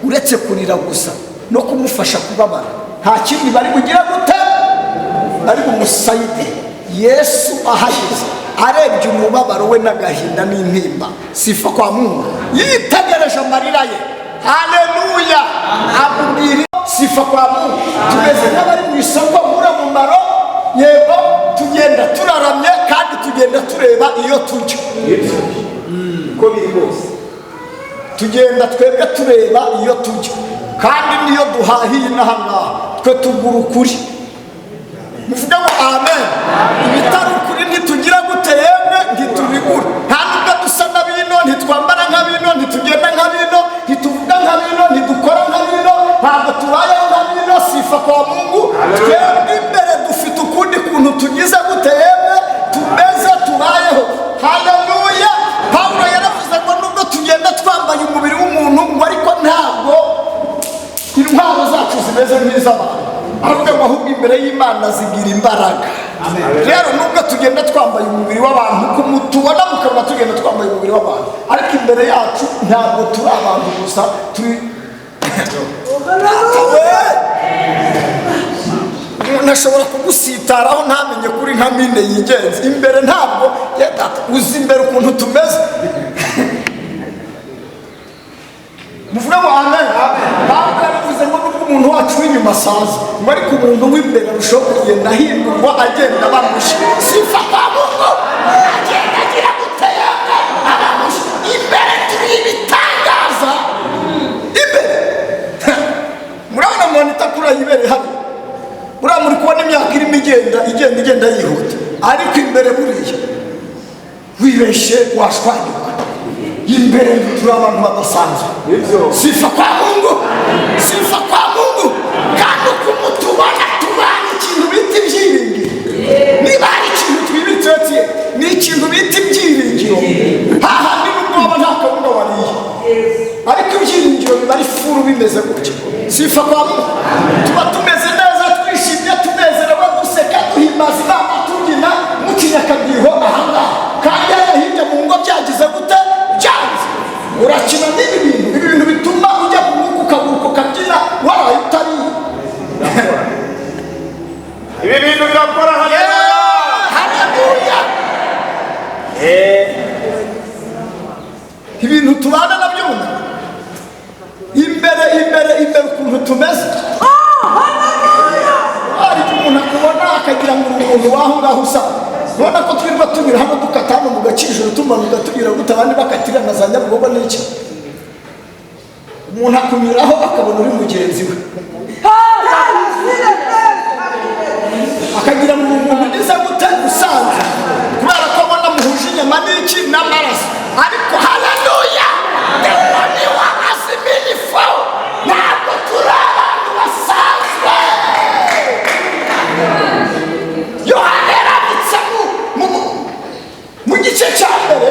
[SPEAKER 1] uretse kurira gusa no kumufasha kubabara nta kindi bari bugira gute? Bari bumusayide. Yesu ahageze arebye umubabaro we n'agahinda n'intimba, sifa kwa Mungu, yitegereje amarira ye. Haleluya. Amubwira sifa kwa Mungu. Tumeze nk'abari mu isoko mumaro, yego tugenda turaramye kandi tugenda tureba iyo tujya.
[SPEAKER 5] Uko biri kose
[SPEAKER 1] tugenda twebwe tureba iyo tujya, kandi niyo duhahiye inaha ngaha twe tugura ukuri. Muvuge ngo amen. Ibitari ukuri ntitugira gute? Yemwe ntitubigura. Nta nubwo dusa na bino, ntitwambara nka bino, ntitugenda nka bino, ntituvuga nka bino, ntidukora nka bino, ntabwo tubayeho nka bino. Sifa kwa Mungu. Twebwe imbere dufite ukundi kuntu tugize gute? Yemwe tumeze, tubayeho. Haleluya. Pawulo yaravuze ngo nubwo tugenda twambaye umubiri n'iz'abantu. Aravuga ngo ahubwo imbere y'Imana zigira imbaraga. Rero nubwo tugenda twambaye umubiri w'abantu, tubona mukabona tugenda twambaye umubiri w'abantu, ariko imbere yacu ntabwo turi abantu gusa, turi umuntu ashobora kugusitaraho ntamenye kuri nka mine yigenza imbere, ntabwo uzi imbere ukuntu tumeze. Muvuge ngo amen. Ntabwo yaravuze ngo nubwo umuntu wacu w'inyuma asaza, ngo ariko umuntu w'imbere arushaho kugenda ahindurwa, agenda bamushya. Sifa kwa Mungu, agenda agira guteyanga abamushya. Imbere turi ibitangaza. Imbere murabona umuntu itakura yibereye hano, buriya muri kubona imyaka irimo igenda igenda igenda yihuta, ariko imbere buriya wibeshye washwanyuka. Imbere turi abantu badasanzwe. Sifa kwa Mungu, sifa kwa Mungu. Kandi ukuntu tubona tubana ikintu bita ibyiringiro. Niba hari ikintu twibitse ni ikintu bita ibyiringiro. Hahandi nubwo waba nta kawunga wariye, ariko ibyiringiro biba ari furu bimeze gutya. Sifa kwa Mungu. Tuba tumeze neza, twishimye, tunezerewe, duseka, duhimbaza Imana, tubyina mu kinyakabyiho ahangaha. Kandi hariya hirya mu ngo byagize gute? Byanze. Urakina n'ibi bintu, ibi bintu bituma ujya mu mwuka ukaguruka ukabyina waraye utariye.
[SPEAKER 5] Ibi bintu birakora. Haleluya,
[SPEAKER 1] haleluya. Ibintu tubana nabyo imbere imbere imbere ukuntu tumeze. Hari umuntu akubona akagira ngo umuntu waho ngaho usa. Urabona ko twirirwa tunyura hano dukata hano mu gakijoro, tumanuka tugira gute, abandi bakatira na za Nyabugogo n'iki. Umuntu akunyuraho akabona uri mugenzi we, akagira ngo umuntu ugize gute usanzwe, kubera ko abona muhuje inyama n'iki n'amaraso. Ariko haleluya, demoni w'abaziminifu, ntabwo turi abantu basanzwe. Yohana yaranditse mu gice cya mbere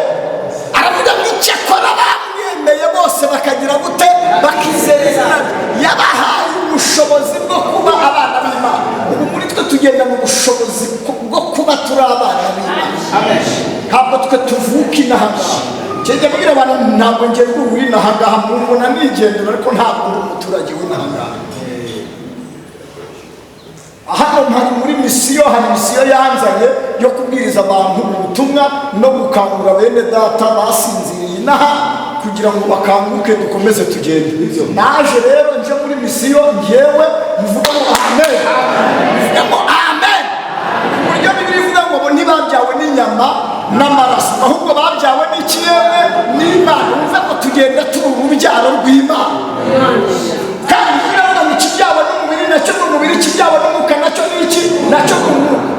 [SPEAKER 1] aravuga ngo icyakora bamwemeye bose bakagira gute, bakizera izina rye, yabahaye ubushobozi bwo kuba abana b'Imana. Ubu muri twe tugenda mu bushobozi bwo kuba turi abana b'Imana. Ntabwo twe tuvuka inaha ngaha. Njya mbwira abantu ntabwo ngerwa ubu inaha ngaha, mubona nigendera, ariko ntabwo ndi umuturage w'inaha ngaha. Hano mpari muri misiyo, hari misiyo yanzanye yo kubwiriza abantu ubutumwa no gukangura bene data basinziriye inaha kugira ngo bakanguke dukomeze tugende. Naje rero nje muri misiyo, njyewe mvuga ngo amen, mvuga ngo amen. Ku buryo Bibiliya ivuga ngo bo ntibabyawe n'inyama n'amaraso, ahubwo babyawe n'ikirere n'Imana. Wumve ko tugenda turi urubyaro rw'Imana. Kandi biravuga ngo ikibyawe n'umubiri nacyo ni umubiri, ikibyawe n'umwuka nacyo ni iki? Nacyo ni umwuka.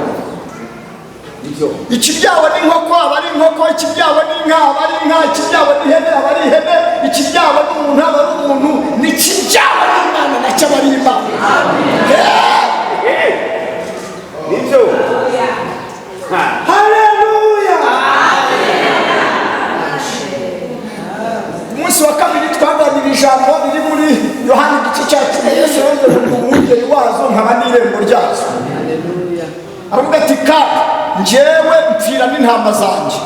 [SPEAKER 1] Ikibyawe n'inkoko aba ari inkoko, ikibyawe n'inka aba ari inka, ikibyawe n'ihene aba ari ihene, ikibyawe n'umuntu aba ari umuntu, n'ikibyawe n'Imana nacyo aba ari Imana.
[SPEAKER 5] Nibyo.
[SPEAKER 3] Haleluya.
[SPEAKER 1] Umunsi wa kabiri twaganira ijambo riri muri Yohana igice cya 10. Yesu yongeye ngo umwungeri wazo nkaba n'irembo ryazo. Aravuga ati kandi njyewe mpfira n'intama zanjye,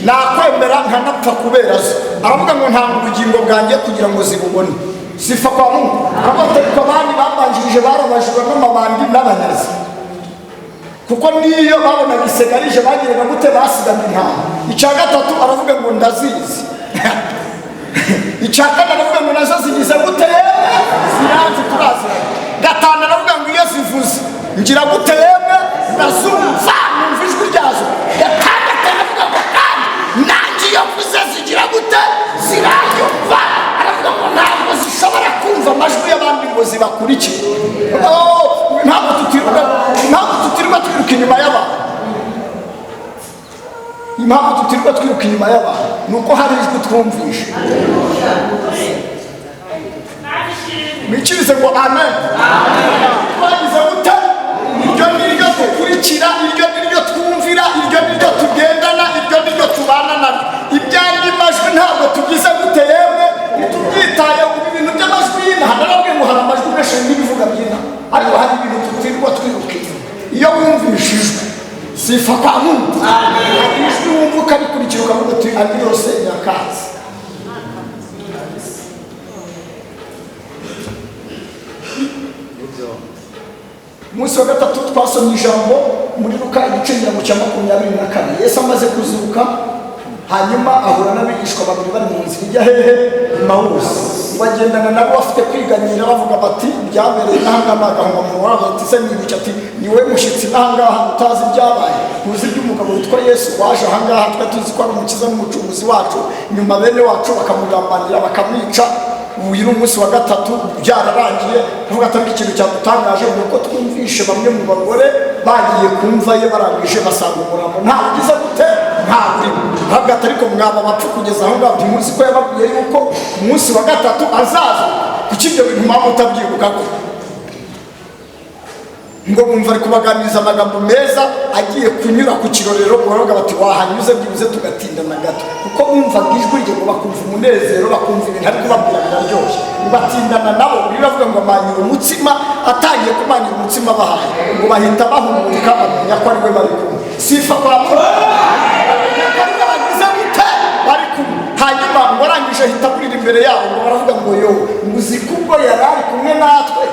[SPEAKER 1] nakwemera nkanapfa kubera zo. Aravuga ngo ntanga ubugingo bwanjye kugira ngo zibubone. Sifa kwa Mungu. Aravuga ati ariko abandi babanjirije barabajura n'amabandi n'abanyazi, kuko niyo babonaga isegarije bagiraga gute, basigaga intama. Icya gatatu aravuga ngo ndazizi. Icya kane aravuga ngo nazo zigize gute, ziranze turaziranye. Gatanu aravuga ngo iyo zivuze ngira gute yemwe, ndazumva numva ijwi ryazo. Gatandatu aravuga ngo kandi nanjye iyo mvuze zigira gute, ziranyumva. Aravuga ngo ntabwo zishobora kumva amajwi y'abandi ngo zibakurikire. Ntabwo tutirirwa twiruka inyuma y'abantu. Impamvu tutirirwa twiruka inyuma y'abantu ni uko hari ijwi twumvishe. Mwikirize ngo amen. Twagize gute? Iryo ni ryo dukurikira, iryo ni ryo twumvira, iryo ni ryo tugendana, iryo ni ryo tubana naryo. Ibyandi majwi ntabwo tugize gute yemwe, ntitubyitayeho. Ibintu by'amajwi y'inaha, narabwiye ngo hari amajwi menshi n'ibivuga by'inaha. wumvishe ijwi, sifa kwa Mungu. Hari ijwi wumva ukarikurikira, ukavuga uti andi yose nyakatsi. Umunsi wa gatatu twasomye ijambo muri Luka igice 24. Yesu amaze kuzuka, hanyuma ahura n'abigishwa babiri bari mu nzira ijya hehe? Emawusi. Bagendana nabo bafite kwiganyira, bavuga bati byabereye n'ahangaha n'agahomamunwa. Baravuga bati se ni ibiki? Ati ni wowe mushyitsi n'ahangaha utazi ibyabaye, ntuzi iby'umugabo witwa Yesu waje ahangaha, twari tuzi ko ari umukiza n'umucunguzi wacu, nyuma bene wacu bakamugambanira bakamwica. Uyu ni umunsi wa gatatu byararangiye. Kuvuga atari ikintu cyadutangaje ni uko twumvishe bamwe mu bagore bagiye kumva ye, barangije basanga umurambo nta ugize gute, nta urimo. Ntabwo atari ko mwaba bapfa kugeza aho ngaho, ntimuzi ko yababwiye yuko ku munsi wa gatatu azaza? Kuki ibyo bintu mwaba mutabyibuka ko? Ngo bumva ari kubaganiriza amagambo meza, agiye kunyura ku kirorero, baravuga bati wahanyuze byibuze tugatinda na gato, kuko bumvaga ijwi rye, ngo bakumva umunezero, bakumva ibintu ari kubabwira biraryoshye, batindana nabo. Biravuga ngo amanyura umutsima, atangiye kumanyura umutsima bahaye, ngo bahita bahumuka bamenya ko ari we bari kumwe. Sifa kwa Mungu, bamenya ko ari we bagize gute, bari kumwe. Hanyuma ngo arangije ahita aburira imbere yabo, ngo baravuga ngo yo uzi ko ubwo yari ari kumwe natwe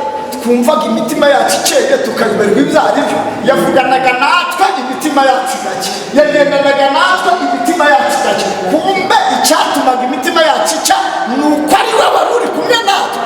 [SPEAKER 1] twumvaga imitima yacu ikeye, tukayoberwa ibyo ari byo. Yavuganaga natwe imitima yacu igacya, yagendanaga natwe imitima yacu igacya. Kumbe icyatumaga imitima yacu icya ni uko ari we wari uri kumwe natwe.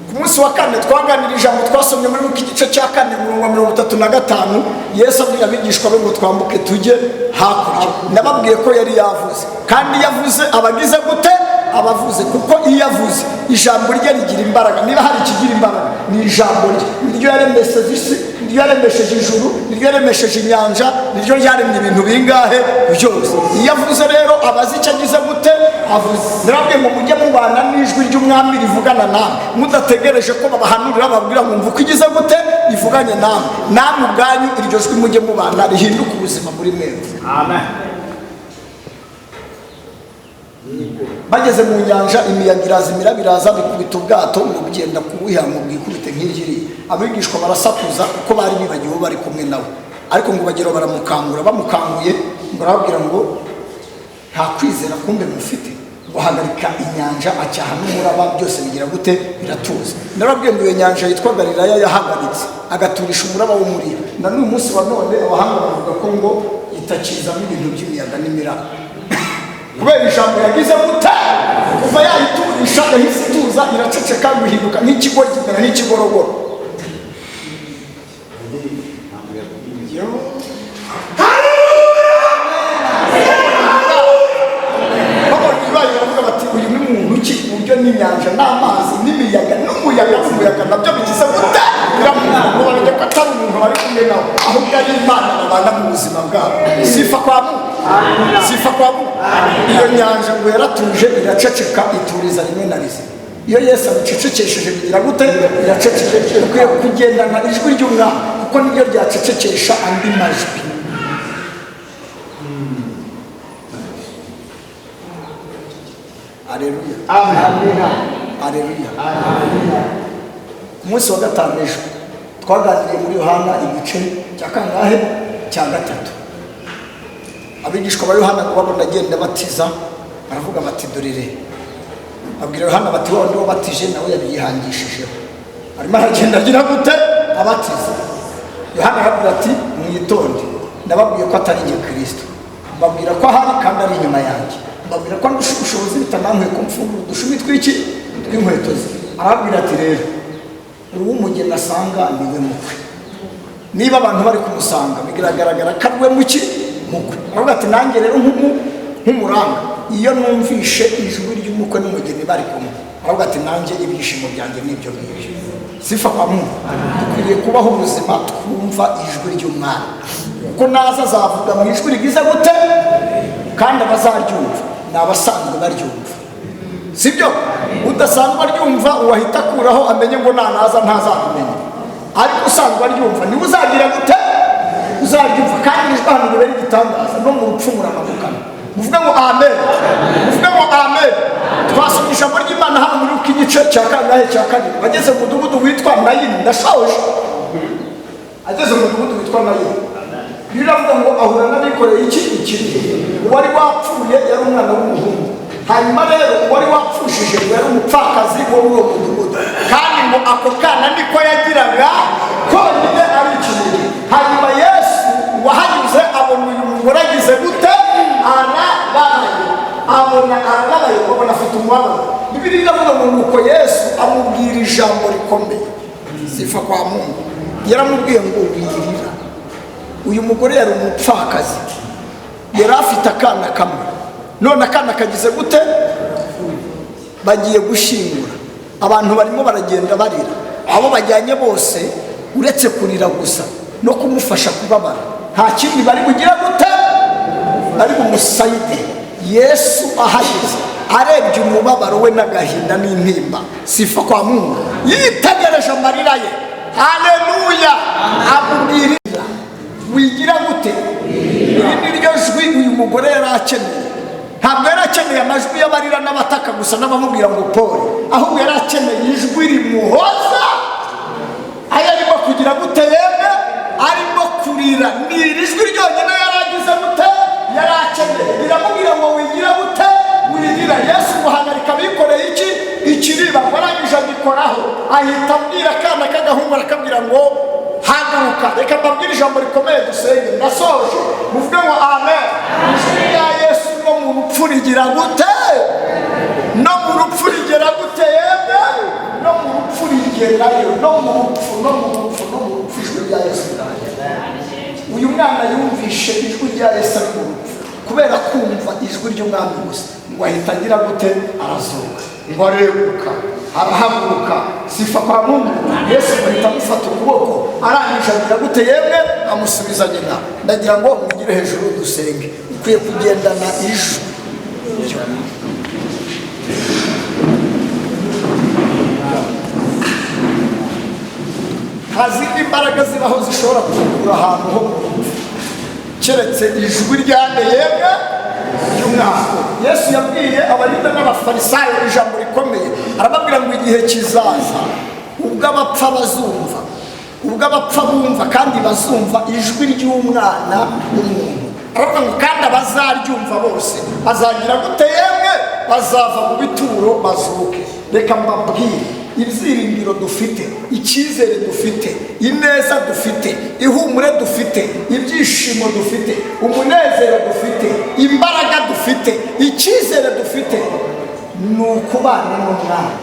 [SPEAKER 1] Ku munsi wa kane twaganira ijambo twasomye muri Luka igice cya 4 umurongo wa 35. Yesu abwira abigishwa be ngo twambuke tujye hakurya. Nababwiye ko yari yavuze, kandi yavuze abagize gute? Abavuze, kuko iyo avuze ijambo rye rigira imbaraga. Niba hari ikigira imbaraga ni ijambo rye. Niryo yaremesheje isi, niryo yaremesheje ijuru, niryo yaremesheje inyanja, niryo ryaremye ibintu bingahe byose. Iyo avuze rero abazi icyo agize gute, avuze. Narabwiye ngo mujye mubana n'ijwi ry'umwami rivugana namwe, mudategereje ko babahanurira bababwira ngo mvuko igize gute ivuganye namwe. Namwe ubwanyu iryo jwi mujye mubana rihinduke ubuzima muri mwebwe.
[SPEAKER 5] Amen.
[SPEAKER 1] Bageze mu nyanja, imiyaga iraza, imiraba iraza, bikubita ubwato, ngo bugenda kubuha ngo bwikubite nk'iryo. Abigishwa barasakuza kuko bari bibagiwe bari kumwe nawe, ariko ngo bagera baramukangura. Bamukanguye ngo arababwira ngo nta kwizera kumbe mufite. Ngo ahagarika inyanja, acyaha n'umuraba, byose bigira gute? Biratuza. Narababwiye ngo iyo nyanja yitwa Galilaya yahagaritse agaturisha umuraba wo muri yo. Na n'uyu munsi wa none abahanga bavuga ko ngo itakizamo ibintu by'imiyaga n'imiraba, kubera ijambo yagize gute, kuva yayiturisha yahise ituza, iraceceka, guhinduka nk'ikigoryi, imera nk'ikigorogoro. Babonye ibaye baravuga bati uyu ni muntu ki, ku buryo n'inyanja n'amazi n'imiyaga n'umuyaga n'umuyaga nabyo bigize gute, biramwumva. Ngo bamenye ko atari umuntu bari kumwe nawe, ahubwo ari Imana babana mu buzima bwabo. Sifa kwa Mungu, sifa kwa Mungu. Iyo nyanja ngo yaratuje iraceceka, ituriza rimwe na rimwe. Iyo Yesu abicecekesheje bigira gute? Iraceceka. Ukwiye kugendana ijwi ry'umwami, kuko niryo ryacecekesha andi majwi. Aleluya, aleluya. Ku munsi wa gatanu ejo twaganiriye muri Yohana igice cya kangahe? Cya 3. Abigishwa ba Yohana ngo babona agenda batiza, baravuga bati dorere. Babwira Yohana bati wa wundi wabatije nawe yabyihangishijeho, arimo aragenda agira gute? Abatiza. Yohana arababwira ati mwitonde, nababwiye ko atari njye Kristo, mbabwira ko ahari kandi ari inyuma yanjye, mbabwira ko ndusha ubushobozi bitanankwiye ko mfungura udushumi tw'iki? Tw'inkweto ze. Arababwira ati rero uw'umugeni asanga ni we mukwe. Niba abantu bari kumusanga biragaragara ko ari we muki? Mukwe. Aravuga ati nanjye rero nk'umuranga, iyo numvishe ijwi ry'umukwe n'umugeni bari kumwe, aravuga ati nanjye ibyishimo byanjye n'ibyo ngibyo. Sifa kwa Mungu. Dukwiriye kubaho ubuzima twumva ijwi ry'umwami, kuko naza azavuga mu ijwi rigize gute, kandi abazaryumva ni abasanzwe baryumva, sibyo? Udasanzwe aryumva uwahita akuraho amenye ngo nanaza ntazabimenya, ariko usanzwe aryumva niwe uzagira gute? Uzaryumva. Kandi ijwi hano ribera igitangaza, no mu rupfu muramanukana. Muvuge ngo amen, muvuge ngo amen. Twasomye ijambo ry'Imana hano muri uko igice cya kangahe? Cya kabiri. Ageze mu mudugudu witwa Nayini, ndashoje. Ageze mu mudugudu witwa Nayini, biravuga ngo ahura n'abikoreye iki? Ikiri. Uwari wapfuye yari umwana w'umuhungu. Hanyuma rero uwari wapfushije ngo yari umupfakazi wo muri uwo mudugudu, kandi ngo ako kana niko yagiraga konyine ari ikinege. Hanyuma Yesu wahanyuze abona uyu mugore agize gute? Arababaye. Abona arababaye, abona afite umubabaro. Bibiliya iravuga ngo nuko Yesu amubwira ijambo rikomeye. Sifa kwa Mungu. Yaramubwiye ngo wirira. Uyu mugore yari umupfakazi, yari afite akana kamwe, none akana kagize gute? Bagiye gushyingura, abantu barimo baragenda barira, abo bajyanye bose uretse kurira gusa no kumufasha kubabara nta kindi bari bugira gute? Bari bumusayide. Yesu ahageze arebye umubabaro we n'agahinda n'intimba, sifa kwa Mungu, yitegereje amarira ye, haleluya, amubwira wigira gute? Iri ni ryo jwi uyu mugore yari akeneye. Ntabwo yari akeneye amajwi y'abarira n'abataka gusa n'abamubwira ngo pole, ahubwo yari akeneye ijwi rimuhoza ayo arimo kugira gute? Yemwe, arimo kurira. Ni iri jwi ryonyine yari agize gute? Yari akeneye. Riramubwira ngo wigira gute? Wirira. Yesu muhagarika abikoreye iki? Ikiriba. Ngo arangije agikoraho, ahita abwira akana k'agahungu, arakabwira ngo haguruka. Reka mbabwire ijambo rikomeye, dusenge, ndasoje. Muvuge ngo amen. Ijwi rya Yesu no mu rupfu rigira gute? No mu rupfu rigera gute? Yemwe, no mu rupfu rigerayo. No mu rupfu, no mu rupfu, no mu rupfu ijwi rya Yesu riragera. Uyu mwana yumvishe ijwi rya Yesu ari mu rupfu. Kubera kumva ijwi ry'umwami gusa, ngo ahita agira gute? Arazuka, ngo areguka, arahaguruka. Sifa kwa Mungu. Yesu ahita amufata ukuboko, arangije agira gute? Yemwe, amusubiza nyina. Ndagira ngo mugire hejuru dusenge. Ukwiye kugendana ijwi. Nta zindi mbaraga zibaho zishobora kugura ahantu ho mu rupfu keretse ijwi ryande? Yemwe, ry'umwami. Yesu yabwiye Abayuda n'Abafarisayo ijambo rikomeye, arababwira ngo igihe kizaza ubwo abapfa bazumva, ubwo abapfa bumva kandi bazumva ijwi ry'umwana w'umuntu. Aravuga ngo kandi abazaryumva bose bazagira gute? Yemwe, bazava mu bituro bazuke. Reka mbabwire, ibyiringiro dufite, icyizere dufite, ineza dufite, ihumure dufite, ibyishimo dufite, umunezero dufite, imbaraga dufite, icyizere dufite, ni ukubana n'umwami.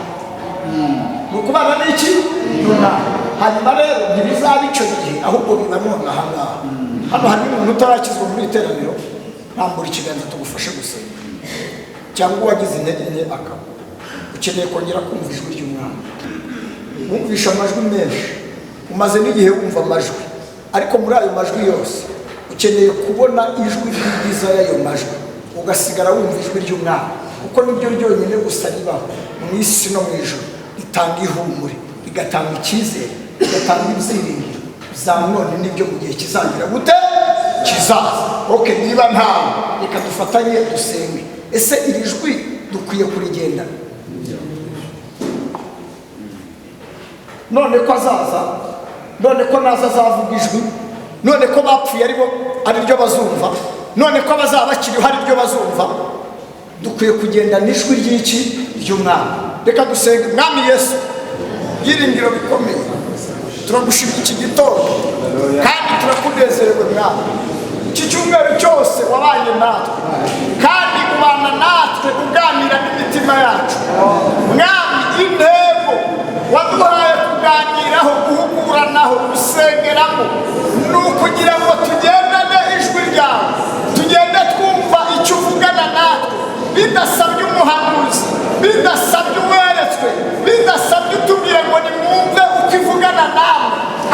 [SPEAKER 1] Ni ukubana n'iki? N'umwami. Hanyuma rero ntibizaba icyo gihe, ahubwo biba none aha ngaha. Hano harimo umuntu utarakizwa muri iteraniro, rambura ikiganza tugufashe gusenga, cyangwa uwagize intege nke akaba ukeneye kongera kumva ijwi ry'umwami. Wumvisha amajwi menshi, umaze n'igihe wumva amajwi, ariko muri ayo majwi yose ukeneye kubona ijwi ry'ibyiza y'ayo majwi, ugasigara wumva ijwi ry'umwami, kuko niryo ryonyine gusa ribaho mu isi no mu ijuru, ritanga ihumure, rigatanga icyizere, rigatanga ibyiringiro bya none n'ibyo mu gihe kizagira gute? Kizaza. Okay, niba ntawe, reka dufatanye dusenge. Ese iri jwi dukwiye kurigendana? None ko azaza, none ko naza azavuga ijwi, none ko bapfuye aribo ariryo bazumva, none ko abazaba bakiriho ariryo bazumva, dukwiye kugendana ijwi ry'iki? Ry'umwami. Reka dusenge. Mwami Yesu, byiringiro bikomeye, turagushimira iki gitondo kandi turakunezerewe Mwami. Iki cyumweru cyose wabanye natwe kandi ubana natwe, uganira n'imitima yacu. Mwami, intego waduhaye kuganiraho, guhuguranaho, gusengeramo, ni ukugira ngo tugendane ijwi ryawe, tugende twumva icyo uvugana natwe, bidasabye umuhanuzi, bidasabye uweretswe, bidasabye utubwire ngo nimwumve uko ivugana nawe,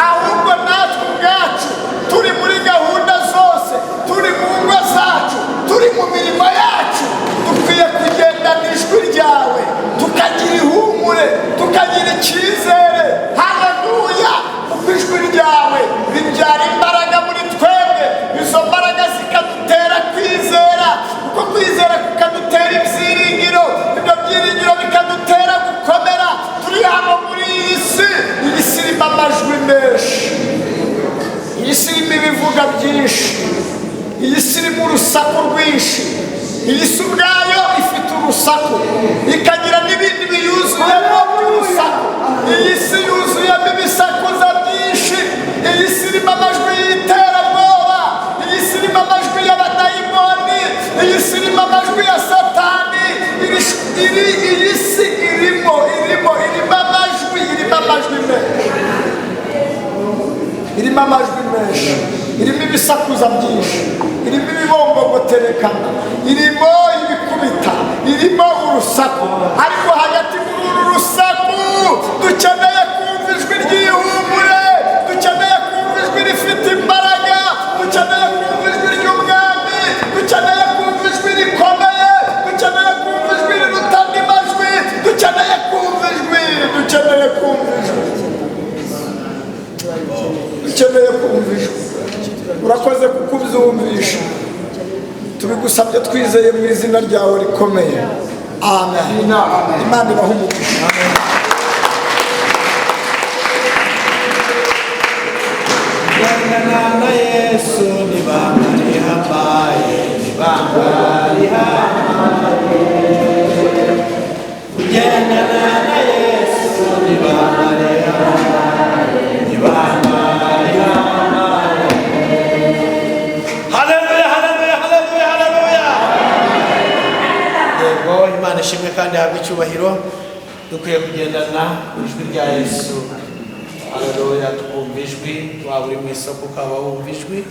[SPEAKER 1] ahubwo natwe ubwacu turi muri gahunda zose, turi mu ngo zacu, turi mu mirimo yacu, dukwiye kugendana ijwi ryawe, tukagira ihumure, tukagira icyizere. Haleluya! Kuko ijwi ryawe ribyara imbaraga muri twebwe, izo mbaraga zikadutera kwizera, kuko kwizera kukadutera ibyiringiro, ibyo byiringiro ibisakuza byinshi, iyi si irimo urusaku rwinshi. Iyi si ubwayo ifite urusaku, ikagira n'ibindi biyuzuyemo by'urusaku. Iyi si yuzuyemo ibisakuza byinshi. Iyi si irimo amajwi y'iterabwoba, iyi si irimo amajwi y'abadayimoni, iyi si irimo amajwi ya Satani. Iyi si irimo amajwi, irimo amajwi menshi, irimo amajwi menshi, irimo ibisakuza byinshi, irimo ibibombogoterekana, irimo ibikubita, irimo urusaku. Ariko hagati muri uru rusaku dukeneye kumva ijwi ry'ihumure, dukeneye kumva ijwi rifite imbaraga, dukeneye kumva ijwi ry'umwami, dukeneye kumva ijwi rikomeye, dukeneye kumva ijwi riruta andi majwi, dukeneye kumva ijwi, dukeneye kumva ijwi, dukeneye kumva ijwi. Urakoze kuko ubyumvisha. Tubigusabye twizeye mu izina ryawe rikomeye, amen. Imana ibahe umugisha.
[SPEAKER 3] Kugendana na Yesu n'ibanga rihambaye, n'ibanga rihambaye. Kugendana na Yesu n'ibanga rihambaye, n'ibanga rihambaye. Haleluya, haleluya, haleluya, haleluya. Yego, Imana ishimwe kandi ihabwe icyubahiro. Dukwiye kugendana ijwi rya Yesu. Haleluya, tukumva ijwi. Waba uri mu isoko ukaba wumva ijwi,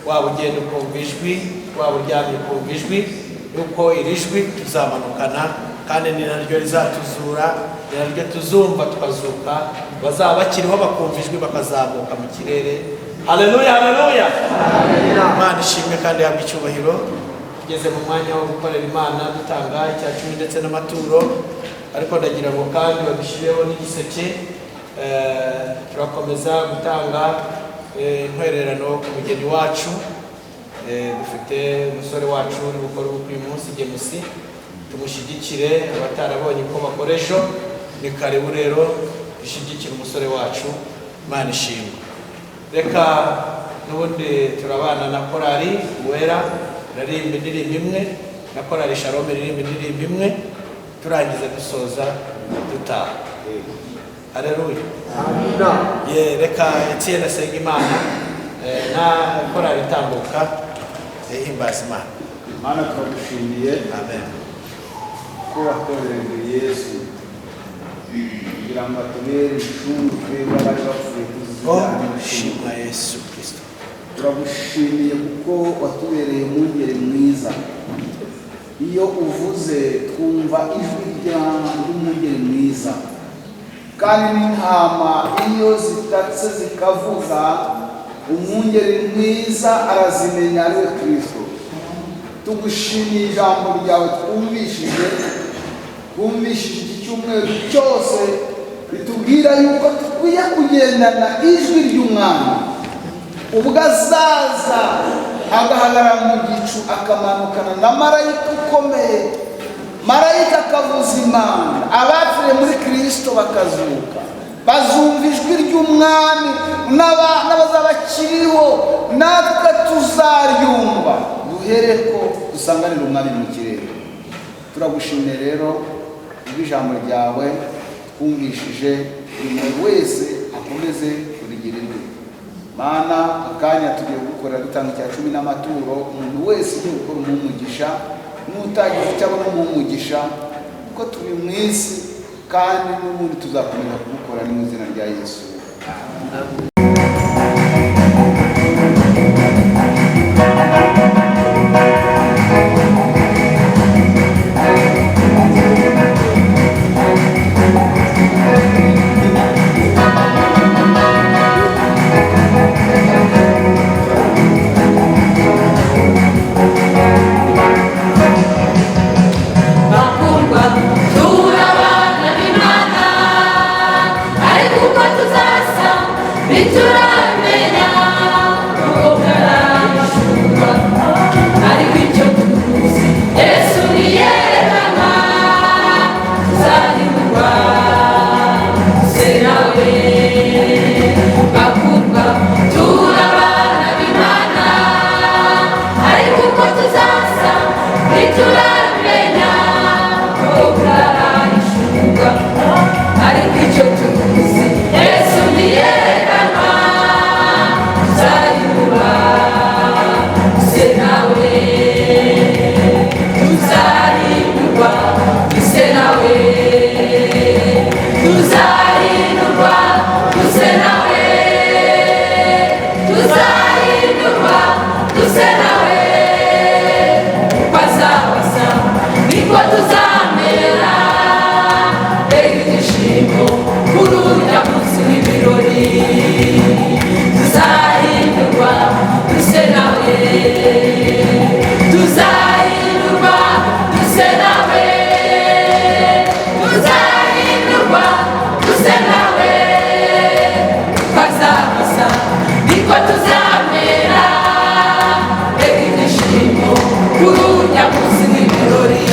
[SPEAKER 3] waba ugenda ukumva ijwi, waba uryamye ukumva ijwi, yuko iri jwi tuzamanukana, kandi ni naryo rizatuzura, ni naryo tuzumva tukazuka. Bazaba bakiriho bakumva ijwi bakazamuka mu kirere. Haleluya, haleluya. Imana ishimwe kandi ihabwe icyubahiro. Tugeze mu mwanya wo gukorera Imana dutanga icya cumi ndetse n'amaturo, ariko ndagira ngo kandi badushyireho n'igiseke. Turakomeza gutanga intwererano ku mugeni wacu. Dufite umusore wacu uri gukora ubukwe uyu munsi, Gemusi, tumushyigikire. Abatarabonye uko bakora ejo ni karibu rero dushyigikire umusore wacu. Imana ishimwe. Reka n'ubundi turabana na korali Uwera iririmba indirimbo imwe, na korali Shalom iririmba indirimbo imwe, turangiza dusoza dutaha. Haleluya. Ye, reka Etienne asenga Imana, na korali itambuka ihimbaza Imana.
[SPEAKER 6] Mana, turagushimiye
[SPEAKER 3] Amen.
[SPEAKER 6] ko watoreje Yesu kugira ngo atubere incungu twebwe abari bapfuye
[SPEAKER 3] Oh,
[SPEAKER 6] tuzijyane.
[SPEAKER 3] shimwa Yesu Kristo.
[SPEAKER 6] Turagushimiye kuko watubereye umwungeri mwiza. Iyo uvuze twumva ijwi ry'umwungeri mwiza, kandi n'intama iyo zitatse zikavuga, umwungeri mwiza arazimenya, ariwe Kristo. Tugushimiye ijambo ryawe twumvishije iki cyumweru cyose, ritubwira yuko dukwiye kugendana ijwi ry'umwami. Ubwo azaza agahagarara mu gicu, akamanukana na marayika ukomeye, marayika akavuza impanda, abapfiriye muri Kristo bakazuka, bazumva ijwi ry'umwami, n'abazaba bakiriho natwe tuzaryumva, duhere ko dusanganira umwami mu kirere. Turagushimiye rero ubw'ijambo ryawe twumvishije, buri muntu wese akomeze kurigira irye. Mana, akanya tugiye gukorera dutanga icya cumi n'amaturo, umuntu wese ugiye gukora umugisha, n'utagize icyo abona umugisha, kuko turi mu isi kandi n'ubundi tuzakomeza kubukora, ni mu izina rya Yesu.
[SPEAKER 7] Bakundwa, turabana n'Imana, ariko uko tuzasa. Tuzahindurwa duse nawe, tuzahindurwa duse nawe, uko azaba niko tuzamera. Mbega ibyishimo kuri urya munsi w'ibirori. Tuzahindurwa duse nawe, tuzahindurwa duse nawe, tuzahindurwa duse nawe, uko azaba niko tuzamera. Mbega ibyishimo kuri urya munsi w'ibirori.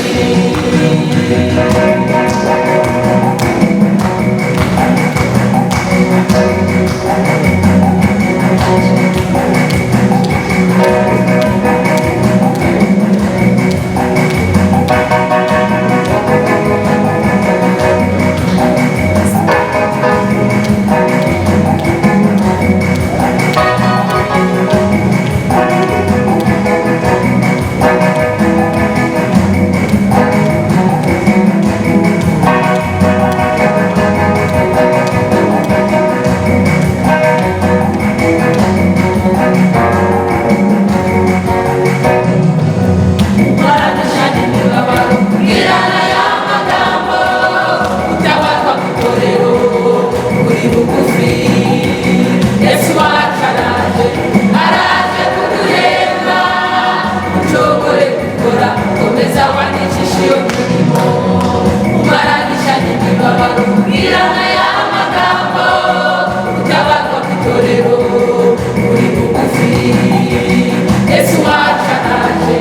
[SPEAKER 7] Yesu wacu araje,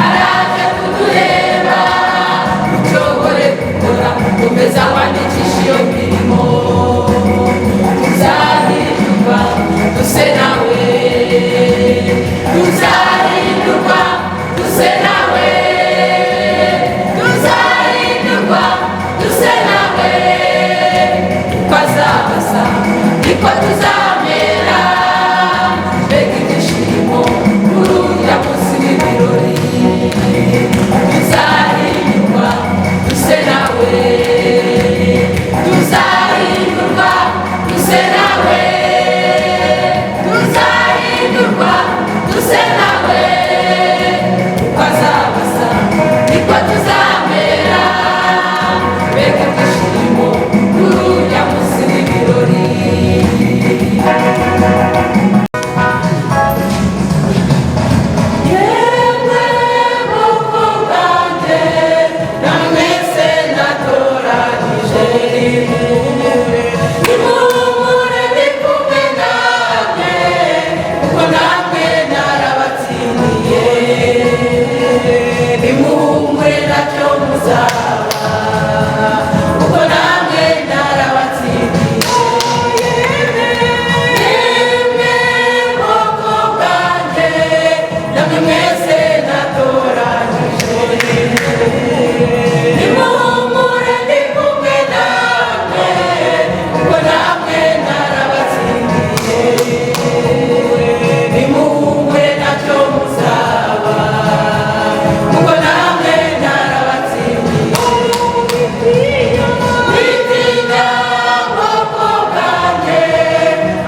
[SPEAKER 7] araje kuduhemba. Ucogore gukora, komeza wandikishe iyo mirimo. Tuzahindurwa duse nawe, tuzahindurwa duse nawe, tuzahindurwa duse nawe, uko azaba asa niko tuzamera. Mbega ibyishimo kuri urya munsi w'ibirori. Tuzahindurwa duse nawe, tuzahindurwa duse nawe, tuzahindurwa duse nawe, uko azaba asa niko tuzamera. Mbega ibyishimo kuri urya munsi w'ibirori. Yemwe bwoko bwanjye, namwese natoranije, nimuhumure, nimuhumure ndi kumwe namwe, kuko namwe narabatsindiye. Nimuhumure ntacyo muzaba, kuko namwe narabatsindiye. Yemwe bwoko bwanjye, namwe mwese natoranije, nimuhumure ndi kumwe namwe, kuko namwe narabatsindiye. Nimuhumure ntacyo muzaba, kuko namwe narabatsindiye. Witinya bwoko bwanjye,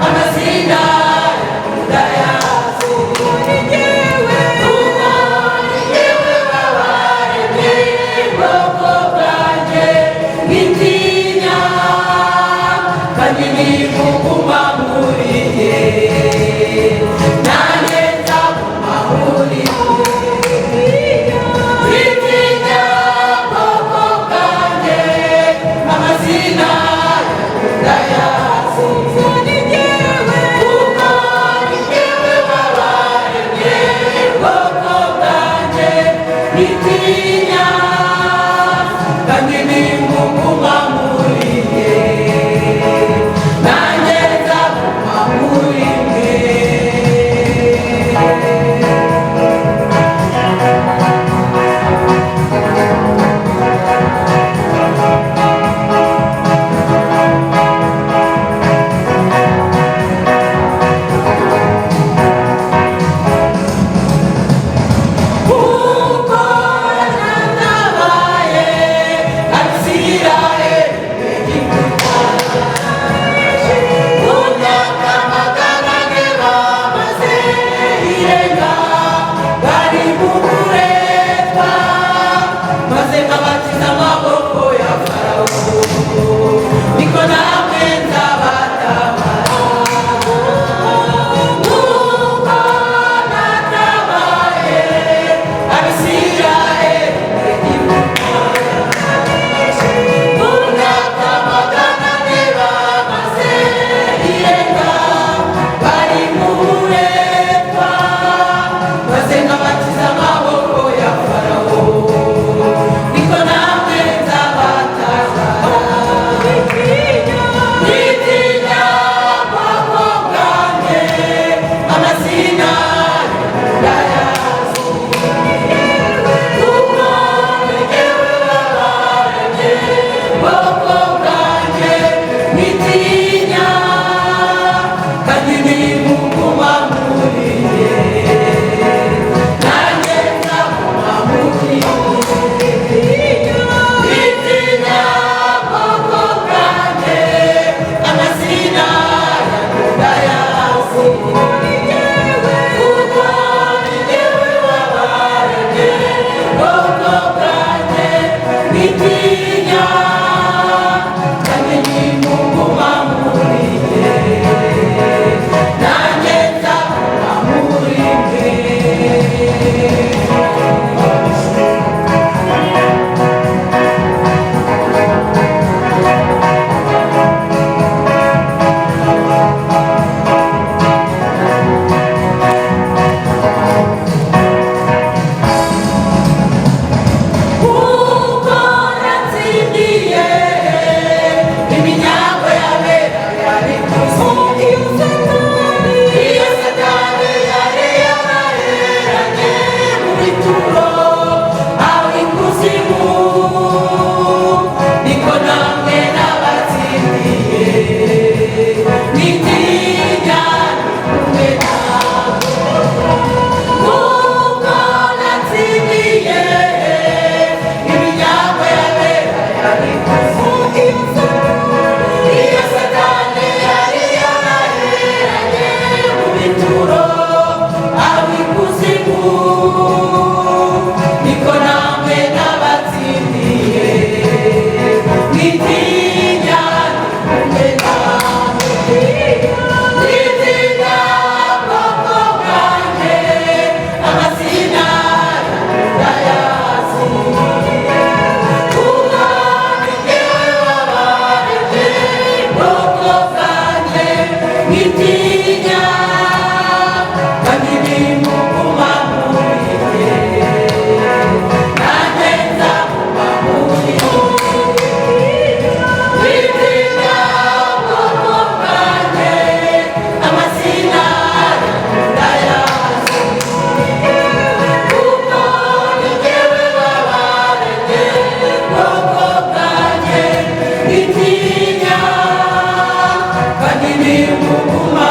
[SPEAKER 7] amazina ndayazi. Kuko ni jyewe wabaremye, bwoko bwanjye, mwitinya, kandi nimuguma muri jye, nanjye nzaguma muri mwe. Witinya bwoko bwanjye, amazina ndayazi. Kuko ni jyewe wabaremye, bwoko bwanjye, mwitinya, kandi nimuguma muri jye, nanjye nzaguma muri mwe. Kuko natabaye. Nitinya kandi nimuguma muri njye, nanjye nzaguma muri mwe. Nitinya bwoko bwanjye, amazina yanyu ndayazi. Kuko ni jyewe wabaremye, bwoko bwanjye, nitinya kandi nimuguma muri njye, nanjye nzaguma muri mwe. Kuko natsindiye iminyago y'abera yari kuzimu. Iyo Satani yari yaraheranye mu bituro aho ikuzimu, niko namwe nabatsindiye. Nitinya ndi kumwe nawe. Kuko natsindiye iminyago y'abera yari kuzimu. Iyo Satani yari yaraheranye mu bituro aho ikuzimu, niko namwe nabatsindiye. Nitinya ndi kumwe nawe. Nitinya bwoko bwanjye, amazina ndayazi. Kuko ni jyewe wabaremye, bwoko bwanjye, nitinya kandi nimuguma muri njye, nanjye nzaguma muri mwe. Nitinya bwoko bwanjye, amazina ndayazi. Kuko ni jyewe wabaremye, bwoko bwanjye, nitinya kandi nimuguma